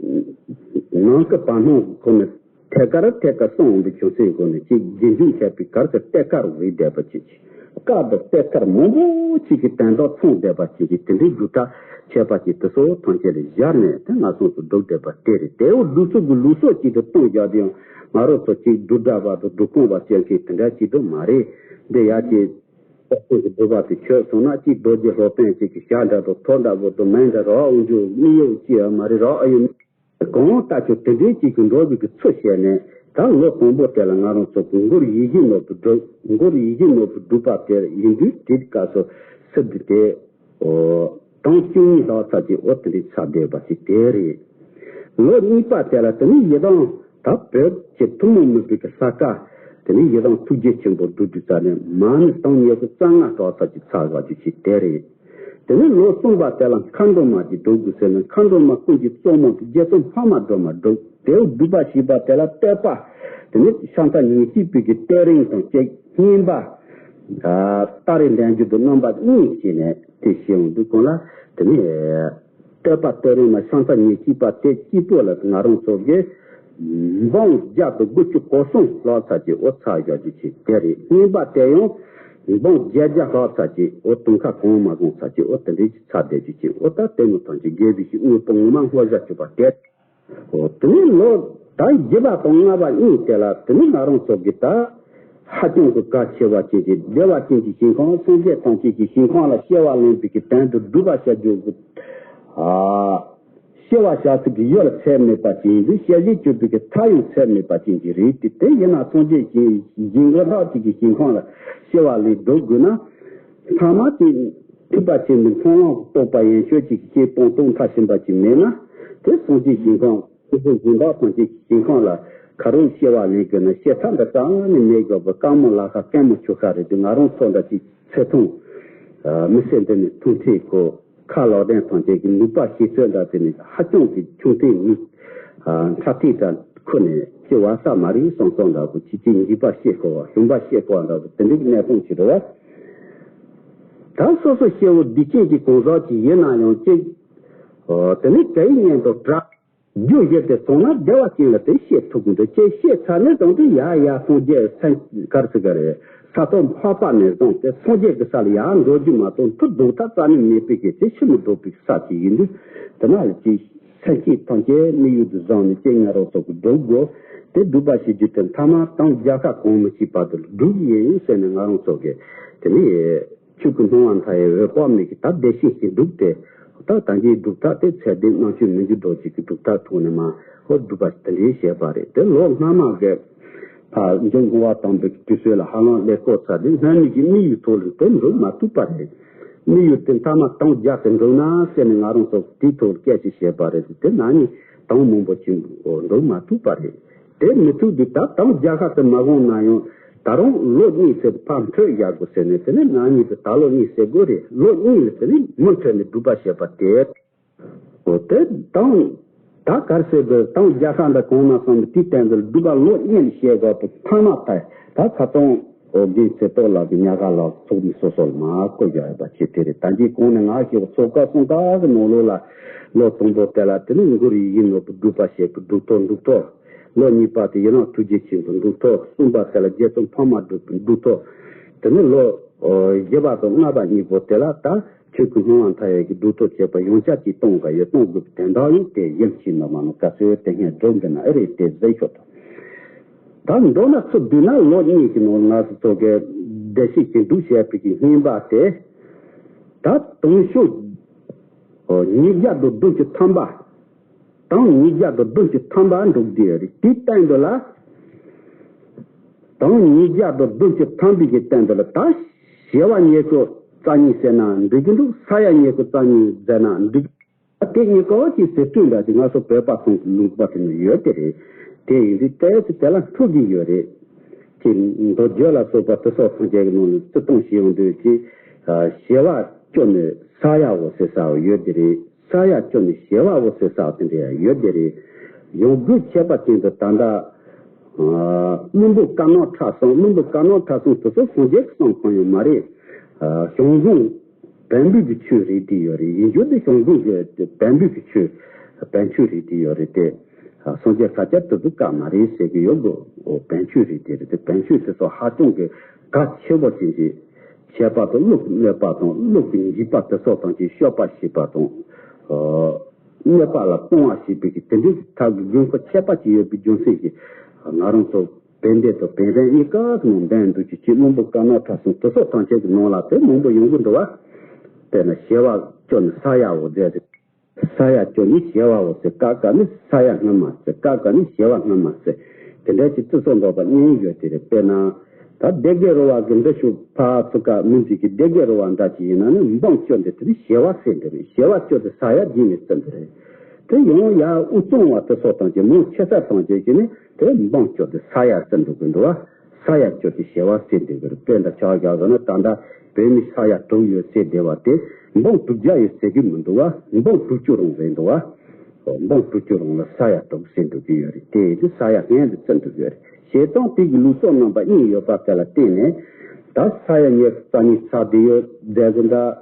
ནང་གི་བར་སྣང་ཁོ་ནི་ཐད་ཀར་ཐད་ཀར་སོང་འོང་པའི་ཆུང་ཚིག་ཁོ་ནི་ཅིག་རྒྱུན་འཁྱོངས་བྱས་པའི་གར་གྱི་གཏེར་ཁ་རུ་བསྡད་པ་ཅིག་ཅིག་བཀའ་དང་གཏེར་ཁ་མང་པོ་ཅིག་གི་དོན་དག་ཚང་བསྡད་པ་ཅིག་གི་དེ་འདྲའི་སྒྲུབ་གྲྭ་བྱས་པ་ཅིག་དེ་ཚོ་ཐམས་ཅད་ལ་སྦྱར་ནས་དེ་ང་ཚོ་ཚོ་སྒྲུབ་བསྡད་པ་དེ་རེད། དེ་འོ་སྒྲུབ་ཚུལ་གྱི་ལུགས་སྲོལ་ཅིག་ཏུ་གཏོང་རྒྱག་དུས་ཡང་ང་རང་ཚོ་ཅིག་སྒྲུབ་གྲྭ་བ་དང་སྒྲུབ་ཁང་བ་བྱེད་མཁན་དེ་འདྲ་ཅིག་ཏུ་མ་རེད། འདི་ཡ་ཅིག་ས་ཁོངས་ཀྱི་སྒྲུབ་པ་དེ་ཁྱོད་སོང་ན་གཅིག་རྡོ་རྗེ་སློབ་དཔོན་གཅིག་གི་ཞྭ་འདྲ་པོ་ཐོ་འདྲ་པོ་དང་མེ་འདྲ་རོགས་འོང་རྒྱུ་མི་ཡོད་ཅི་ཡང་མ་རེད། རོགས་ཨ་ཡོད་གང་ལྟ་ཁྱོད་དེ་འདྲའི་གཅིག་གི་འགྲོ་བའི་གི་ཚུལ་བཤད་ནས་ད་ལོ་དང་པོ་དེ་ལ་ང་རང་ཚོ་གི་མགུར་ཡིད་བཞིན་ནོར་བུ་སྒྲུབ། མགུར་ཡིད་བཞིན་ནོར་བུ་སྒྲུབ་པ་དེ་ཡིན་དུས་དེའི་སྐབས་སུ་སི་ཏུ་དེ་ཨོ་གྲངས་བཅུ་གཉིས་ལྷག་ཙམ་གྱི་འོ་དེ་འདྲའི་ཚར་བསྡད་པ་ཞིག་དེ་རེད། ལོ་གཉིས་པ་དེ་ལ་དེ་ནི་ཡི་དམ་ད་བོད་ཀྱི་ཐུན་མོང་མིན་པའི་གི་ས་ཀ་དེ་ནི་ཡི་དམ་ཐུགས་རྗེ་ཆེན་པོ་བསྡུ་བསྡུ་ཙམ་ནས་མ་ཎི་སྟོང་ཉི་ཤུ་རྩ་ལྔ་ཙམ་ཅིག་ཚར་བ་རྒྱུ་ཞིག་དེ་རེད། དེ་ནི་ལོ་གསུམ་པ་དེ་ལ་མཁའ་འགྲོ་མ་ཅིག་སྒྲུབ་དགོས་ཟེར་ནས་མཁའ་འགྲོ་མ་ཀུན་གྱི་གཙོ་མོ་དེ་རྗེ་བཙུན་འཕགས་མ་སྒྲོལ་མ་སྒྲུབ། དེ་བསྡུས་པ་བྱས་པ་དེ་ལ་བསྟོད་པ་དེ་ནི་ཤམ་ཐབས་ཉེར་གཅིག་པའི་གི་བསྟོད་རིམ་དང་བཅས་བསྙེན་པ་ཏཱ་རེ་འདོན་རྒྱུ་དང་རྣམ་པ་གཉིས་བྱས་ནས་དེ་བྱས་འོང་དུས་གང་ལ་དེ་ནི། བསྟོད་པ་བསྟོད་རིམ་ལ་ཤམ་ཐབས་ཉེར་གཅིག་པ་དེ་གཅིག་པོ་ལ་ང་རང་ཚོ་གིས་འབུམ་བརྒྱ་དང་དགུ་བཅུ་གོ་གསུམ་ལྷག་ཙམ་ཅིག་འོ་ཚར་བཞག་རྒྱུ་ཞིག་དེ་རེད། བསྙེན་པ་དེ་ཡང་འབུམ་བརྒྱད་བརྒྱ་ལྷག་ཙམ་ཅིག་འོ་དུང་ཁ་གང་མ་གང་ཙམ་ཅིག་འོ་དེ་འདྲའི་ཅིག་ཚར་བསྡད་རྒྱུ་ཞིག་འོ་ད་ལྟད་མོ་ཐམས་ཅད་དགེ་བའི་བཤེས་དངོས་པོ་ངོ་མ་བསྔོ་བྱ་གྱུར་པ་དེ། འོ་དེ་ནས་ལོ་ ད་བཞི་པ་དང་ལྔ་པ་གཉིས་དེ་ལ་དེ་ནི་ང་རང་ཚོ་གི་ད་ཧ་ཅང་གི་གལ་ཆེ་བ་ཅན་གྱི་བདེ་བ་ཅན་གྱི་ཞིང་ཁམས་སངས་རྒྱས་ཐམས་ཅད་ཀྱི་ཞིང་ཁམས་ལ་སྐྱེ་བ་ལེན་པའི་གི་དོན་དུ་སྒྲུབ་པ་བྱ་རྒྱུ་གི་ཨ། སྐྱེ་བ་བྱ་ཚུལ་གྱི་ཡུལ་ཚད་མེད་པ་ཅན་ཡིན་དུས་སྐྱེ་བཞིན་གྱུར་པའི་གི་མཐའ་ཡང་ཚད་མེད་པ་ཅན་གྱི་རེད་དེ། དེ་ཡིན་ན་སངས་རྒྱས་ཀྱི་ཞིང་ཁམས་ལྷག་ཅིག་གི་ཞིང་ཁམས་ལ་སྐྱེ་བ་ལེན་འགྲོ་དགོས་ན། ཐ་མ་དེ་ཐེག་པ་ཆེན་པོའི་མཐོང་ལམ་རྟོགས་པ་ཡན་ཆོད་ཅིག་གི་སྤངས་རྟོགས་མཐར་ཕྱིན་པ་ཅིག་མེད་ན། དེ་སངས་རྒྱས་ཞིང་ཁམས་སྐྱེ་བོ་གཞན་དག་ཐམས་ཅད་ཀྱི་ཞིང་ཁམས་ལ་ག་རུ་སྐྱེ་བ་ལེན་དགོས་ན་སྐྱེ་ཐབས་འདི་རྩ་བ་ནས་མེད་དགོས་པ་དཀའ་མོ་ལ་ཁ་དཀོན་མོ་ཆོ་ཁ་རེད་དེ། ང་རང་ཚོ་འདྲ་ཅིག་ཚེ་ཐུང་མི་ཚེ་འདི་ནས་ཐུང་ཐུང་གོ་ཁ་ལག་ལྡན་ཐམས་ཅད་ཀྱི་ནུས་པ་ཤེས་ཚོད་འདྲ་དེ་ནི་ཧ་ཅང་གི་ཆུང་དུས་ནས་འཕྲལ་ཐིག་དང་ཁུ་ནས་སྐྱེ་བ་ས་མ་རིག་སོང་སོང་འདྲ་པོ་ཅི་ཅི་འཇིགས་པ་ཤེས་དགོས་པ་ཞུམ་པ་ཤེས་དགོས་པ་འདྲ་པོ་དེ་འདྲའི་གནས་སྟངས་ཤིག་རེད་བ། ད་སོ་སོ་སྐྱེ་བོ་སྡིག་ཅན་གྱི་གང་ཟག་ཅིག་ཡིན་ན་ཡང་ཅིག་དེ་ནི་དགྲ་ཡི་གཉེན་དུ་བྲལ། རྒྱུ་བཞི་དེ་ཚང་ན་བདེ་བ་ཅན་ལ་དེ་སྐྱེ་ཐུབ་ཀྱི་འདུག་ཅེས་བཤད་ཚར་ནས་བཟུང་སྟེ་ཡར་ཡར་སངས་རྒྱས་སེམས་ག་རེ་ཟེར་ག་རེ་ས་ཐོབ་འཕགས་པ་ནས་བཟུང་སྟེ་སངས་རྒྱས་ཀྱི་ས་ལ་ཡར་འགྲོ་རྒྱུ་མ་གཏོགས་མཐུ་ལྡོག་ཐབས་རྩ་ནས་མེད་པའི་གི་དེ་ཕྱི་མི་ལྡོག་པའི་ས་ཅིག་ཡིན་དུས་དེ་ན་ལ་ཅིག་སེམས་བསྐྱེད་ཐམས་ཅད་དམིགས་ཡུལ་དུ་བཟུང་ནས་ཅིག་ང་རང་ཚོ་གི་སྒྲུབ་དགོས། དེ་སྒྲུབ་པ་བྱེད་རྒྱུ་དེ་མཐའ་མ་དང་རྒྱལ་ཁ་གང་མི་བྱེད་བར་དུ་སྒྲུབ་ཀྱི་ཡིན་ཟེར་ནས་ང་རང་ཚོ་གི་དེ་ནི། ཆོས་ཀུན་སྣང་བ་མཐའ་ཡས་འོད་དཔག་མེད་ཀྱི་ད་བདེ་གཤེགས་ཀྱི་སྒྲུབ་སྟེ། ད་ད་གིན་སྒྲུབ་ཐབས་དེ་ཚད་ལྡན་རྣམ་དཔྱོད་མི་འགྱུར་རྡོ་རྗེ་གི་སྒྲུབ་ཐབས་ཐོག་ནས་མ་ཧོ་སྒྲུབ་པ་དེ་འདྲའི་བྱས་པ་རེད། དེ་ལོ་སྔ་མ་གི་ཕ་འཇམ་མགོན་པ་དམ་པའི་དུས་ཚོད་ལ་ཧ་ལམ་ཀླད་ཀོར་ཚར་དུས་སྔ་མའི་གི་དམིགས་ཡུལ་ཐོག་ལ་དེ་འགྲུབ་མ་ཐུབ་པ་རེད། དམིགས་ཡུལ་དེ་མཐའ་མ་དང་རྒྱ་དེ་འགྲུབ་ན་ཟེར་ནས་ང་རང་ཚོ་དེའི་ཐོག་སྐད་ཆ་བཤད་པ་རེད། དེ་ན་ནི་དང་མང་པོ་ཞིག་འགྲུབ་མ་ཐུབ་པ་རེད། དེ་མི་ཐུབ་དུས་ད་དང་རྒྱལ་ཁ་དེ་མ་བཟུང་ན་ཡང་ད་རུང་ལོ་གཉིས་ཚེ་ཕར་འཕྲོས་བཞག་དགོས་ཟེར་ནས་དེ་ནས་ན་ནིང་དུ་ད་ལོ་གཉིས་ཟེར་དགོས་རེད། ལོ་གཉིས་ལ་དེ་ནས་མུ་མཐུད་ནས་སྒྲུབ་པ་བྱེད་པ་དེ། འོ་དེ་དང་ད་གར་ཟེར་དུས་དང་རྒྱལ་ཁ་འདི་གང་ན་སོང་ནས་དེའི་སྟེང་དུ་སྒྲུབ་པ་ལོ་གཉིས་ལ་བྱེད་དགོས་པའི་ཐ་མ་ད་ད་ཁ་ཚང་འོ་དགེ་ཚེ་ཏོག་ལགས་ཀྱི་ཉག་ག་ལ་ཚོགས་མི་སོ་སོ་ལ་མ་བསྐོ་བཞག་ཡོད་པ་ཅིག་དེ་རེད། ད་གིན་གོང་ནས་ང་ཞེས་པ་ཚོགས་སྐབས་གསུམ་ཀ་གི་ནང་ལོགས་ལ་ལོ་དང་པོ་དེ་ལ་དེ་ནས་མགུར་ཡིད་བཞིན་ནོར་བུ་སྒྲུབ་པ་བྱེད་པའི་སྒྲུབ་ཐོ་འདུག་ཐོ། ལོ་གཉིས་པ་དེ་ཡི་རང་ཐུགས་རྗེ་ཆེན་པོའི་འདུག་ཐོ། གསུམ་པ་དེ་ལ་རྗེ་བཙུན་འཕགས་མ་སྒྲུབ་པའི་འདུག་ཐོ། དེ་ནས་ལོ་བཞི་པ་དང་ལྔ་པ་གཉིས་པོ་དེ་ལ་ད་ཆོས་ཀྱི་སྣང་བ་མཐའ་ཡས་ཀྱི་འདུག་ཐོ་བྱེད་པ་ཡང་བསྐྱར་ཅིག་གཏོང་དགོས་ཡོད། གཏོང་དགོས་པའི་དོན་དག་ཡང་དེ་ཡིན་ཕྱིན་ནོ་མ་ནོ་ག་ཚོད་དེ་སྔས་སྒྲུབ་འདི་ན་ཨེ་རེད་དེ་ཟེར་ཤོག་ད་མདོར་ན་ཚུར་བསྡུས་ན་ལོ་གཉིས་ཀྱི་ནང་ང་ཚོ་ཚོ་གི་བདེ་གཤེགས་ཀྱི་འདུག་བྱས་པའི་གི་བསྙེན་པ་དེ་ད་དུང་ཤོག་ཉིས་བརྒྱ་དང་བདུན་ཅུ་ཐམ་པ། དང་ཉིས་བརྒྱ་དང་བདུན་ཅུ་ཐམ་པ་འགྲོ་གི་ཡོད་རེད། དེའི་སྟེང་དུ་ལ། དང་ཉིས་བརྒྱ་དང་བདུན་ཅུ་ཐམ་པའི་གི་སྟེང་དུ་ལ་ད་བྱེ་བ་ཉེར་དགུ་རྩ་གཉིས་ཟེར་ན་འགྲིག་གི་འདུག་ས་ཡ་ཉེར་དགུ་རྩ་གཉིས་ཟེར་ན་འགྲིག་དེ་གཉིས་ཀ་ཅིག་ཟེར་སྲོལ་འདྲ་ཅིག་ང་ཚོ་བོད་པ་ཚོ་གི་ལུང་པ་དེ་ནས་ཡོད་དེ་རེད། དེ་ཡིན་དུས་ཏོག་ཙམ་དེ་ལ་འཁྲུག་གི་ཡོད་རེད། ཅིག་མདོ་རྒྱུད་ལ་སོགས་པ་དེ་སོགས་སངས་རྒྱས་ཀྱི་ནང་ནས་བརྩི་མཐོང་བྱེད་ཡོང་དུས་ཅིག་བྱེ་བ་བཅོ་ནི་ས་ཡ་འོ་ཟེར་ས་འོ་ཡོད་དེ་རེད། ས་ཡ་བཅོ་ནི་བྱེ་བ་འོ་ཟེར་ས་དེ་འདྲ་ཡང་ཡོད་དེ་རེད། ཡང་སྒོས་ཁྱད་པར་ཅན་དུ་ད་ལྟ་བློན་པོ་ཀ་ནོ་ཁྲ་གསུམ། བློན་པོ་ཀ་ནོ་ཁྲ་གསུམ་དེ་ཚོ་སངས་རྒྱས་ཀྱི་གསུང་གང་ཡང་མ་རེད། ཞང་ཞུང་བོན་པོའི་གི་ཆོས་རེད་དེ་ཡོད་རེད། ཡིན་རྒྱུ་དེ་ཞང་ཞུང་གི་བོན་པོའི་གི་ཆོས་བོན་ཆོས་རེད་དེ་ཡོད་རེད་དེ། སངས་རྒྱས་ས་སྐྱ་དེ་ཚོ་བཀའ་མ་རེད་ཟེར་གི་ཡོད་དགོས། བོན་ཆོས་རེད་དེ་རེད་དེ། བོན་ཆོས་དེ་ཚོ་ཧ་ཅང་གི་གལ་ཆེ་བོ་ཅན་གྱི་བྱས་པ་དང་། བློ་གི་གནོད་པ་དང་། བློ་གི་འཇིགས་པ་དེ་ཚོ་དང་གི་སྐྱོབ་པ་བྱེད་པ་དང་། གནོད་པ་ལ་སྤོང་བ་བྱེད་པའི་གི་དེ་འདྲའི་ཐབས་ཀྱི་དགོས་མཁོ་ཁྱད་པར་ཅིག་ཡོད་པའི་རྒྱུ་མཚན་གྱིས་ང་རང་ཚོ་བན་དེ་དང་བན་རན་གཉིས་ཀ་གི་ནང་འདྲེན་འདུག་ཅིག་ཅིག་བློན་པོ་ཀ་ནོ་ཁྲ་གསུམ་དེ་ཚོ་ཐམས་ཅད་ཀྱི་ནང་ལ་དེ་མང་པོ་ཡོང་གི་འདུག་བ། དཔེར་ན་བྱེ་བ་བཅོ་ནི་ས་ཡ་འོ་མཛད་དེ། ས་ཡ་བཅོ་ནི་བྱེ་བ་འོ་ཟེར། ཀ་ཀ་ནི་ས་ཡ་སྔ་མ་ཟེར། ཀ་ཀ་ནི་བྱེ་བ་སྔ་མ་ཟེར། དེ་འདྲ་ཅིག་བརྩི་སྲོལ་འདོགས་པ་གཉིས་ཡོད་དེ་རེད། དཔེར་ན་ད་སྡེ་དགེ་རུ་བ་གི་འདི་ཤོག་ཕ་ཚུ་ཀ་མི་འདི་གི་སྡེ་དགེ་རུ་བ་འདྲ་ཅིག་ཡིན་ན་ནི་འབངས་བཅོ་འདི་དེ་ནི་བྱེ་བ་ཟེར་འདི་རེད། བྱེ་བ་བཅོ་དེ་ས་ཡ་བརྒྱུད་ནས་བརྩི་འདི་རེད། དེ་ཡང་ཡ་དབུས་གཙང་བ་དེ་སོགས་དང་གཅིག་མང་ཆེ་ས་དང་གཅིག་གིས་ནི་དེ་འབངས་བཅོ་དེ་ས་ཡ་བརྩི་འདུག་གི་འདུག་བ། ས་ཡ་བཅོ་དེ་བྱེ་བ་ཟེར་འདི་གི་རེད། དཔེ་འདྲ་ཆ་བཞག་ཟེར་ན་ད་ལྟ་བོད་མི་ས་ཡ་དྲུག་ཡོད་ཟེར་བསྡད་པ་དེ་འབངས་དྲུག་བརྒྱ་ཡོད་ཟེར་གི་མི་འདུག་བ། འབངས་དྲུག་ཅུ་རང་རེད་འདུག་བ། འབངས་དྲུག་ཅུ་རང་ལ་ས་ཡ་དྲུག་ཟེར་འདུག་གི་ཡོད་རེད། དེ་ཡིན་དུས་ས་ཡ་སྔོན་དུ་བརྩི་འདུག་གི་ཡོད་རེད། བྱས་ཙང་དེ་གི་ལུགས་སྲོལ་རྣམ་པ་གཉིས་ཡོད་པ་དེ་ལ་བརྟེན་ནས་ད་ས་ཡ་ཉེར་རྩ་གཉིས་ཚར་བསྡད་ཡོད་མཛད་གི་འདྲ།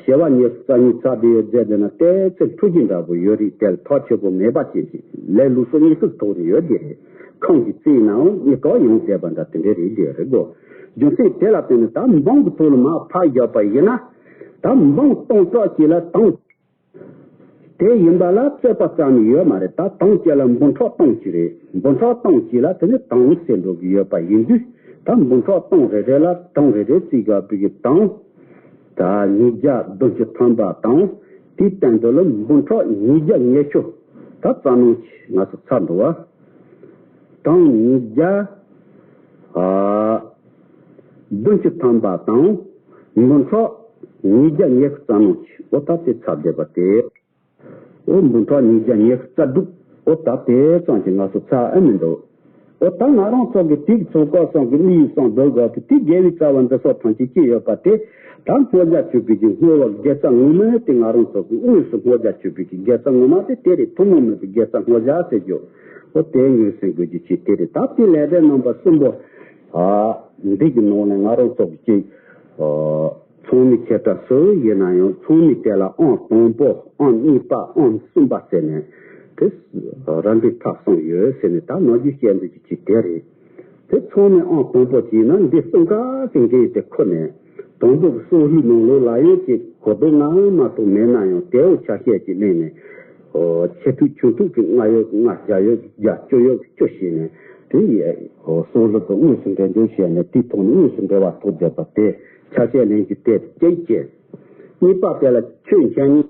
བྱེ་བ་ཉེར་རྩ་གཉིས་ཚར་བསྡད་ཡོད་མཛད་བསྡད་ན་ཏོག་ཙམ་འཁྲུག་རྒྱུ་འདྲ་པོ་ཡོད་རེད། དེ་ལ་ཐག་ཆོད་པོ་མེད་པ་ཅན་ཞིག་ལས་ལུགས་སྲོལ་གཉིས་ཀའི་ཐོག་ནས་ཡོད་དེ་རེད། ཁམས་ཀྱི་རྩིས་ནའང་གཉིས་ཀ་ཡོང་བསྡད་པ་འདྲ་དེ་འདྲ་རེད་དེ་རེད་གོ། རྒྱུ་མཚན་དེ་ལ་བརྟེན་ནས་ད་འབངས་ཀྱི་ཐོག་ལ་མར་ཕར་བཞག་པ་ཡིན་ན། ད་འབངས་སྟོང་ཕྲག་གཅིག་ལ་དང་ དེ་ཡིན་པ་ལ་རྩོད་པ་རྩ་ནས་ཡོད་མ་རེད། ད་དང་བཅས་ལ་འབུམ་ཕྲག་སྟོང་གཅིག་རེད། འབུམ་ཕྲག་སྟོང་གཅིག་ལ་དེ་ནི་དང་ཟེར་འགྲོ་གི་ཡོད་པ་ཡིན་དུས། ད་འབུམ་ཕྲག་སྟོང་རེ་རེ་ལ་དང་རེ་རེ་བརྩིས་དགོས་པའི་གི་དང་། ད་ཉིས་བརྒྱ་བདུན་ཅུ་ཐམ་པ་དང་། དེའི་སྟེང་དུ་ལ་འབུམ་ཕྲག་ཉིས་བརྒྱ་ཉི་ཤུ། ད་རྩ་ནང་ཆེ་ང་ཚོ་ཚར་འདུག་བ། དང་ཉིས་བརྒྱ་ཨ་བདུན་ཅུ་ཐམ་པ་དང་། འབུམ་ཕྲག་ཉིས་བརྒྱ་ཉི་ཤུ་རྩ་ནང་ཆེ། འོ་ད་དེ་ཚར་བསྡད་པ་དེ། འོ་འབུམ་ཕྲག་ཉིས་བརྒྱ་ཉི་ཤུ་རྩ་དྲུག། འོ་ད་དེ་ཙམ་གྱིས་ང་ཚོ་ཚར་ཨེ་མི་འདུག། འོ་ད་ང་རང་ཚོ་གི་དུས་ཚོད་སྐབས་སང་གི་དམིགས་ཡུལ་སང་འདོད་དགོས་པའི་དུས་དགེ་བའི་རྩ་བ་འདི་སོགས་ཐམས་ཅད་སྐྱེས་ཡོད་པ་དེ། ད་སྔོ་རྒྱ་ཆོས་པའི་གི་སྔོ་བ་དགེ་རྩ་ངོ་མ་དེ་ང་རང་ཚོ་གི་དངོས་སུ་སྔོ་རྒྱ་ཆོས་པའི་གི་དགེ་རྩ་ངོ་མ་དེ་དེ་རེད། ཐུན་མོང་མིན་པའི་དགེ་རྩ་སྔོ་རྒྱ་ཟེར་རྒྱུ། འོ་དེ་ངོས་ཟིན་དགོས་རྒྱུ་ཅིག་དེ་རེད། ད་དེ་ལས་དེ་རྣམ་པ་གསུམ་པོ། ཨ་འདི་གི་ནང་ནས་ང་རང་ཚོ་གི་ཅིག་ཨ། ཚང་མའི་ཁྱད་པར་སུ་ཡིན་ན་ཡང་ཚང་མའི་དེ་ལ་ཨང་དང་པོ། ཨང་གཉིས་པ། ཨང་གསུམ་པ་ཟེར་ནས་དེ་རང་འདྲའི་ཐག་བསམ་ཡོད་ཟེར་ནས། ད་ནང་རྒྱུ་བཤད་འདོད་ཀྱི་ཅིག་དེ་རེད། དེ་ཚང་མའི་ཨང་དང་པོ་ཅིག་ཡིན་ན་འདི་གསུམ་ཀ་གི་འགན་དེ་ཁུར་ནས། དང་པོ་གི་སྲོག་ལུས་ནང་ལོགས་ལ་ཡོད་ཀྱི་གོ་རྟོགས་ང་མ་གཏོགས་མེད་ན་ཡང་དེའོ་ཆ་ཤས་ཀྱི་གླེང་ནས། ཆེ་ཐུག་ཆུང་ཐུག་གི་ལྔ་ཡོད་ལྔ། བརྒྱ་ཡོད་བརྒྱ། བཅུ་ཡོད་བཅུ་བྱས་ནས། དེ་ཡི་སྲོག་ལུས་དང་དངོས་སུ་འབྲེལ་འདོད་བྱས་ནས་དེའི་ཐོག་ནས་དངོས་སུ་འབྲེལ་བ་ཐོགས་བསྡད་པ་དེ་ཆ་ཤས་ལེན་རྒྱུ་དེ་གཅིག་བྱས། གཉིས་པ་དེ་ལ་ཆོས་འཆད་ཉན།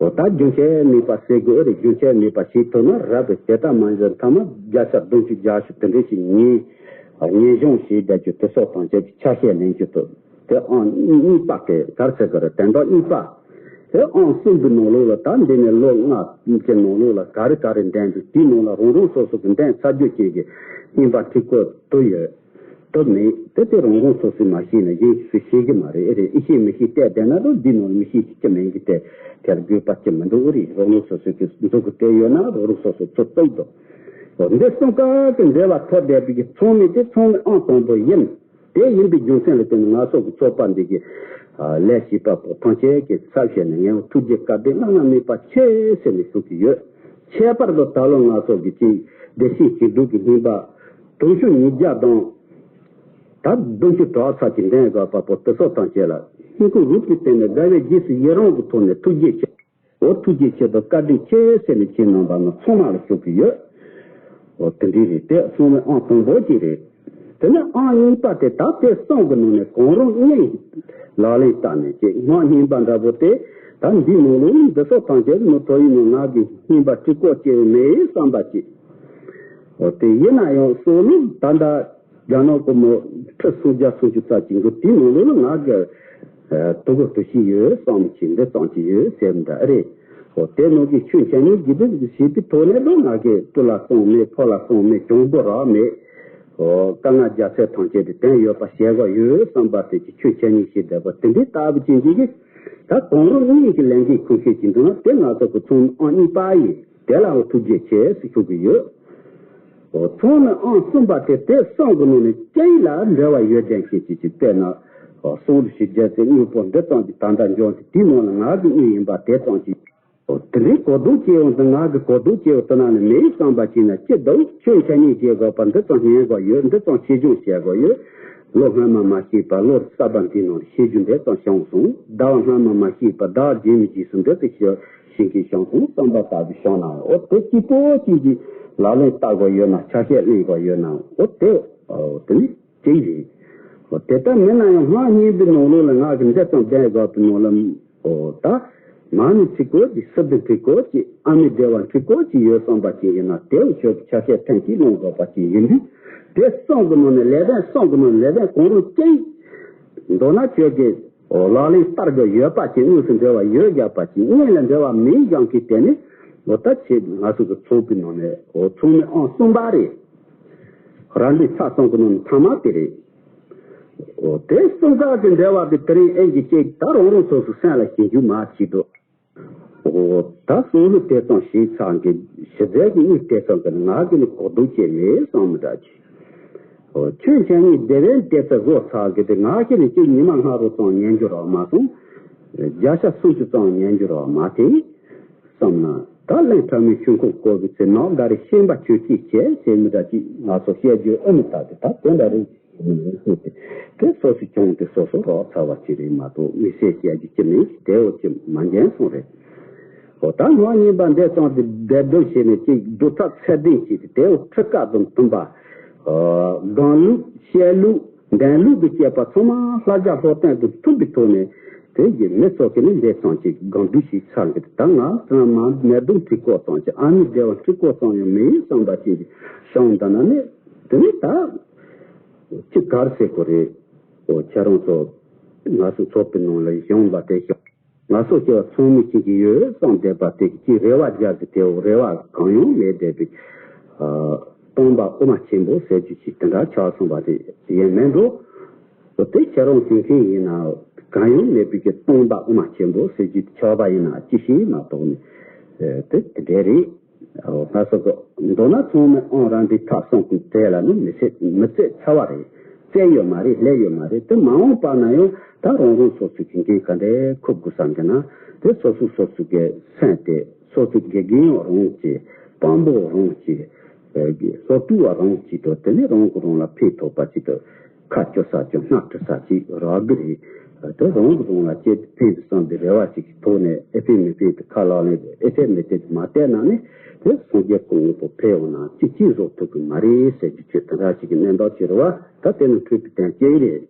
འོ་ད་རྒྱུན་ཆད་མེད་པ་ཟེར་དགོས་རེད། རྒྱུན་ཆད་མེད་པ་ཞིག་ཐུབ་ན་རབ་པའི་དེ་ལྟ་མ་འཇོན་ཐ་མ་བརྒྱ་ཆ་བདུན་ཅུ་བརྒྱད་ཅུ་དེ་འདྲ་ཞིག་ཉན། ཉན་སྦྱོང་བྱེད་བསྡད་རྒྱུ་དེ་སོགས་དང་བཅས་ཀྱི་ཆ་ཤས་ལེན་རྒྱུ་དང་། དེ་ཨང་གཉིས་པ་དེ་ག་རེ་ཟེར་དགོས་རེད། དོན་དག་གཉིས་པ། དེ་ཨང་གསུམ་གྱི་ནང་ལོགས་ལ་ད་འདི་ནས་ལོ་ལྔ་གི་ནང་ལོགས་ལ་ག་རེ་ག་རེ་འདོན་འདུག། དེའི་ནང་ལ་རང་རང་སོ་སོ་གི་འདོན་ཚར་རྒྱུ་ཅན་གྱི་རྙིང་པ་ཁྲིད་སྐོར་དུ་ཡོད། དུ་མེད། དེ་དེ་རང་རང་སོ་སོས་མ་ཤེས་ན་གཞན་སུས་ཤེས་ཀྱི་མ་རེད། ཨེ་རེད། ཨེ་ཤེས་མི་ཤེས་བལྟས་བསྡད་ན་རོ། འདི་ནང་ལ་མི་ཤེས་ཀྱི་ཅི་མེད་ཀྱི་དེ་དེར་དགོས་པ་ཅི་མི་འདུག། ཨེ་རེད། རང་རང་སོ་སོ་གི་འདུག་གི་དེ་ཡོད་ན་རང་རང་སོ་སོ་ཚོ་བཙུགས་འདུག། འོ་འདི་གསུམ་ཀ་གི་འབྲེལ་བ་ཐོགས་བསྡད་པའི་གི་ཚང་མས་དེ་ཚང་མའི་ཨང་དང་པོ་ཡིན། དེ་ཡིན་པའི་རྒྱུ་མཚན་ལ་བརྟེན་ནས་ང་ཚོ་གི་ཚོགས་པ་འདི་གི་ལས་བྱེད་པ་པོ་ཐམས་ཅད་ཀྱི་ཚབ་བྱས་ནས་ངས་ཐུགས་རྗེ་བཀའ་དྲིན་བླ་ན་མེད་པ་ཆེ་ཟེར་ནས་ཞུ་གི་ཡོད། ཁྱད་པར་དུ་ད་ལོ་ང་ཚོ་གི་ཅིག་བདེ་སྐྱིད་ཞི་བདེ་གི་སྙིང་པ་དུང་ཕྱུར་ཉིས་བརྒྱ་དང་ད་བདུན་ཅུ་གྲངས་ཚད་ཀྱི་འདོན་དགོས་པ་པོ་དེ་ཚོ་ཐམས་ཅད་ལ་སྙིང་ཁུང་རུས་པའི་གཏིང་ནས་དགའ་བའི་རྗེས་སུ་ཡི་རང་གི་ཐོག་ནས་ཐུགས་རྗེ་ཆེ། འོ་ཐུགས་རྗེ་ཆེ་དང་བཀའ་དྲིན་ཆེ་ཟེར་ནས་ཁྱེད་རྣམ་པ་ང་ཚང་མ་ལ་ཞུ་གི་ཡོད། འོ་དེ་འདྲ་རེད། དེ་ཚང་མའི་ཨང་དང་པོ་གཅིག་རེད། དེ་ནས་ཨང་གཉིས་པ་དེ་ད་དེ་གསུམ་གི་ནང་ནས་གང་རུང་གཉིས་ལག་ལེན་བསྟར་ནས་ཅིག་སྔགས་རྙིང་པ་འདྲ་པོ་དེ་ད་འདི་ནང་ལོགས་འདི་སོགས་ཐམས་ཅད་ནི་ཐོ་ཡིག་ནང་ང་གི་རྙིང་པ་ཁྲིད་སྐོར་བྱས་མེད་བསམ་པ་ཅིག། འོ་དེ་ཡིན་ན་ཡང་སྲོག་ལུས་ད་ལྟ་རྒྱ་ནག་སྒོར་མོ་ཁྲི་སུམ་བརྒྱ་སུམ་ཅུ་ཙམ་ཅིག་འདུག། དེའི་ནང་ལོགས་ལ་ང་གི་ཨ་དུ་གུ་དུ་ཤི་ཡོད་བསམ་གྱི་འདི་ཙམ་གྱི་ཡོད་ཟེར་འདྲ་རེད། འོ་དེ་ནང་གི་ཆོས་འཆད་ཉན་གྱི་འདི་ཞེས་པའི་ཐོག་ནས་ལོ་ང་གི་སྤུ་ལ་སོང་མེད། ཕོ་ལ་སོང་མེད། གྱོང་པོ་རག་མེད། འོ་དཀའ་ངལ་རྒྱག་ཚད་ཐམས་ཅད་དེ་དོན་ཡོད་པ་བྱེད་དགོས་ཡོད་བསམ་པ་དེ་གྱི་ཆོས་འཆད་ཉན་བྱེད་བསྡད་པ་དེ་འདྲའི་ལྟ་བུ་ཅན་གྱི་གི་ད་གང་རུང་གཉིས་ཀྱི་ལས་འགན་འཁུར་མཁན་ཅིག་འདུག་ན་དེ་ང་ཚོ་གི་ཚོགས་མི་ཨང་གཉིས་པ་ཡིན། དེ་ལའང་ཐུགས་རྗེ་ཆེ་ཟེར་ཞུ་གི་ཡོད། འོ་ཚང་མས་ཨང་གསུམ་པ་དེ་དེ་གསུམ་གི་ནང་ནས་སྐད་ཡིག་ལ་འབྲེལ་བ་ཡོད་མཁན་ཞིག་ཅིག་ཅིག་དཔེར་ན། འོ་གསུང་རབ་ཞིབ་རྒྱས་ཚེ་དངོས་པོ་འདི་ཙམ་གྱི་ད་ལྟ་འབྱུང་ཅིག་དེའི་ནང་ལ་ང་གི་དངོས་ཡིན་པ་དེ་ཙམ་ཅིག། འོ་དེ་འདྲའི་གོ་བརྡ་སྐྱེལ་ཡོང་དུ་ང་གི་གོ་བརྡ་སྐྱེལ་ཡོང་དུ་ན་ནི་མེད་བསམ་པ་ཅིག་ན་ཅི་འདུག། ཆོས་འཆད་ཉན་བྱེད་དགོས་པ་འདི་ཙམ་ཉན་དགོས་ཡོད། འདི་ཙམ་ཤེས་སྦྱོང་བྱེད་དགོས་ཡོད། ལོ་སྔ་མ་མ་ཤེས་པ་ལོ་གསར་པ་འདི་ནང་ཤེས་རྒྱུ་འདི་ཙམ་བྱུང་སོང་། ཟླ་བ་སྔ་མ་མ་ཤེས་པ་ཟླ་བ་རྗེས་མའི་རྗེས་སུ་འདི་ཙམ་ཤེས་ཤེས་མཁན་བྱུང་སོང་བསམ་པ་ལྟ་བུ་བྱུང་ན། འོ་དེ་གཅིག་པོ་གཅིག་གིས་ལག་ལེན་བསྟར་དགོས་ཡོད་ན། ཆ་ཤས་ལེན་དགོས་ཡོད་ན། འོ་དེ་འོ་དེ་ནི་གཅིག་རེད། འོ་དེ་ལྟར་མིན་ན་ཡང་སྔགས་རྙིང་པའི་ནང་ལོགས་ལ་ང་གི་འདི་ཙམ་བསྟན་དགོས་པའི་ནང་ལ། འོ་ད་མ་ཎི་ཁྲིད་སྐོར་གྱི་སི་ཏུ་ཁྲིད་སྐོར་གྱི་ཨ་མི་དེ་བ་ཁྲིད་སྐོར་གྱི་ཡོད་བསམ་པ་ཅིག་ཡིན་ན། དེ་བས་ཁྱོད་ཀྱི་ཆ་ཤས་ཐེངས་གཅིག་སློང་དགོས་པ་ཅིག་ཡིན་དུས། དེ་གསུམ་གྱི་ནང་ནས་ལེགས་ལྡན་གསུམ་གྱི་ནང་ནས་ལེགས་ལྡན་གང་རུང་གཅིག་མདོར་ན་ཁྱོད་ཀྱིས་འོ་ལག་ལེན་བསྟར་དགོས་ཡོད་པ་ཅིག། དངོས་སུ་འབྲེལ་བ་ཡོད་རྒྱག་པ་ཅིག། དངོས་ལ་འབྲེལ་བ་མེད་རྒྱག་མཁན་དེ་ནི་འོ་ད་ཁྱེད་ང་ཚོ་གི་ཚོགས་པའི་ནང་ནས་འོ་ཚོགས་མི་ཨང་གསུམ་པ་རེད། རང་འདྲའི་ཚ་གསུམ་གྱི་ནང་ནས་ཐ་མ་དེ་རེད། འོ་དེ་གསུམ་ཀ་གི་འབྲེལ་བ་དེ་དེ་རིང་ཨེ་གི་ཅིག་ད་རང་རང་སོ་སོ་སེམས་ལ་ཞེན་རྒྱུ་མ་བྱེད་དོ། འོ་ད་གསུང་ལུགས་དེ་ཙམ་ཞིག་ཚང་གི་ཞི་བདེ་གི་གཉིས་དེ་ཙམ་གི་ང་གི་ནི་གོ་བསྡུར་བྱས་མེད་བསམ་མི་འདྲ་ཅིག། འོ་ཆོས་འཆད་ཉན་སྡེ་བའི་དེ་ཚོ་བཟོ་ཚང་གི་དེ་ང་གི་ནི་ཅིག་ཉི་མ་ལྔ་རུ་ཙམ་ཉན་རྒྱུ་རག་མ་སོང་། བརྒྱ་ཆ་སུམ་ཅུ་ཙམ་ཉན་རྒྱུ་རག་མ་ཐེ། བསམ་ན་ད་གླིང་ཕྲ་མོའི་ཆོས་ཁོག་བསྐོར་བའི་ཚེ་ནག་ཟླ་རེ་ཤན་པ་ཆོས་སྐྱིད་བྱས་ཟེར་མི་འདྲ་ཅིག་ང་ཚོ་བཤད་རྒྱུ་ཨ་མི་ད་དེ་ད་དེ་འདྲ་རེད། དེ་སོ་སོའི་གྱོང་དེ་སོ་སོ་རག་ཚར་བ་ཅིག་རེད་མ་གཏོགས་མི་སེར་བཤད་རྒྱུ་ཅི་མེད་དེ་འོ་ཅི་མ་འགྱན་སོང་རེད། ཨོ་ད་ངོ་གཉིས་པ་འདས་སོང་དེ་སྡེབ་སྦྱོར་བྱས་ནས་ཅིག་བསྡུར་ཐབས་ཚད་ལྡན་བྱས་ཏེ་དེའོ་ཁྲི་ཀ་དང་བསྟུན་པ། ཨོ་སྒང་ལུགས་བཤད་ལུགས་འདོན་ལུགས་ཀྱི་བཅས་པ་ཚང་མ་ལྷ་རྒྱལ་ལྷོ་བསྟན་དང་མཐུན་པའི་ཐོག་ནས་དེ་ཡི་མི་ཚོ་གི་ནི་འདས་སོང་ཅིག་སྒང་བསྡུས་ཤིག་ཚར་འདུག་ད་ང་ཚང་མ་ནད་གདོང་ཁྲི་ཀོ་ཙམ་ཅིག་ཨ་ནི་བདེ་བ་ཁྲི་ཀོ་ཙམ་ཡང་མི་ཡིན་བསམ་པ་ཅན་གྱི་བྱུང་ད་ན་ནི་དེ་ནི་ད་ཅི་གར་ཟེར་གོ་རེད། ཨོ་ཁྱེད་རང་ཚོ་ང་ཚོ་ཚོགས་པའི་ནང་ལ་ཡོང་བ་དེ་ཤོག་ང་ཚོ་སྐྱེ་བ་ཚང་མས་ཤེས་ཀྱི་ཡོད་བསམ་བསྡད་པ་དེ་གི་ཅིག་རེ་བ་རྒྱག་གི་དེའོ་རེ་བ་གང་ཡང་མེད་བསྡད་པའི་ཨ་སྟོན་པ་དབུ་མ་ཆེན་པོ་ཟེར་རྒྱུ་ཞིག་དེ་འདྲ་ཆགས་སོང་བ་དེ་ཡིན་མིན་འགྲོ། འོ་དེ་ཁྱེད་རང་ཟེར་མཁན་ཡིན་ན་གང་ཡང་མེད་པའི་གི་སྟོན་པ་དབུ་མ་ཆེན་པོ་ཟེར་རྒྱུ་དེ་ཆགས་པ་ཡིན་ན་ཅི་ཞིག་མ་གཏོགས་ནས་དེ་དེ་འདྲ་རེད། ང་སོགས་ཀྱི་མདོར་ན་ཚང་མས་ཨང་རང་འདི་ཐག་སོང་གི་གྲས་ལ་ནི་མི་ཚེ་མི་ཚེ་ཚར་བ་རེད། བཙལ་ཡོད་མ་རེད། སླེབས་ཡོད་མ་རེད། དེ་མ་འོངས་པ་ན་ཡང་ད་རང་རང་སོ་སོ་གི་འགན་ག་འདྲས་འཁུར་དགོས་བསམ་གྱི་ན་དེ་སོ་སོ་སོ་སོ་གི་སེམས་དེ་སོ་སོ་དགེ་རྒན་རང་གི་དཔང་པོ་རང་གི་སློབ་ཕྲུག་རང་གི་དོ་དེ་ནི་རང་གི་རང་ལ་ཕན་ཐོགས་པ་ཅིག་ཏུ་ཁ་སྐྱོ་ས་ཅིག་སྣ་ཁྲི་ས་ཅིག་རག་གི་རེད། དེ་རང་གི་རང་ལ་སྐྱེས་ཏེ་ཕན་དུ་བསམ་པའི་རེ་བ་ཅིག་གི་ཐོག་ནས་ཨེ་ཕན་མི་ཕན་དུ་ཁ་ལག་ལེན་དུ་ཨེ་ཕན་མི་ཕན་དུ་མ་བལྟས་ན་ནི་དེ་སངས་རྒྱས་སྐུ་དངོས་པོ་ཕན་ཡོང་ན་ཅི་ཅི་བཟོ་ཐུབ་གི་མ་རེད་ཟེར་གྱི་ཆོས་དེ་འདྲ་ཞིག་གི་གནས་འདོགས་བྱེད་རུ་བ་ད་དེ་ནི་འཁྲུལ་པའི་དོན་སྐྱེ་ཡི་རེད།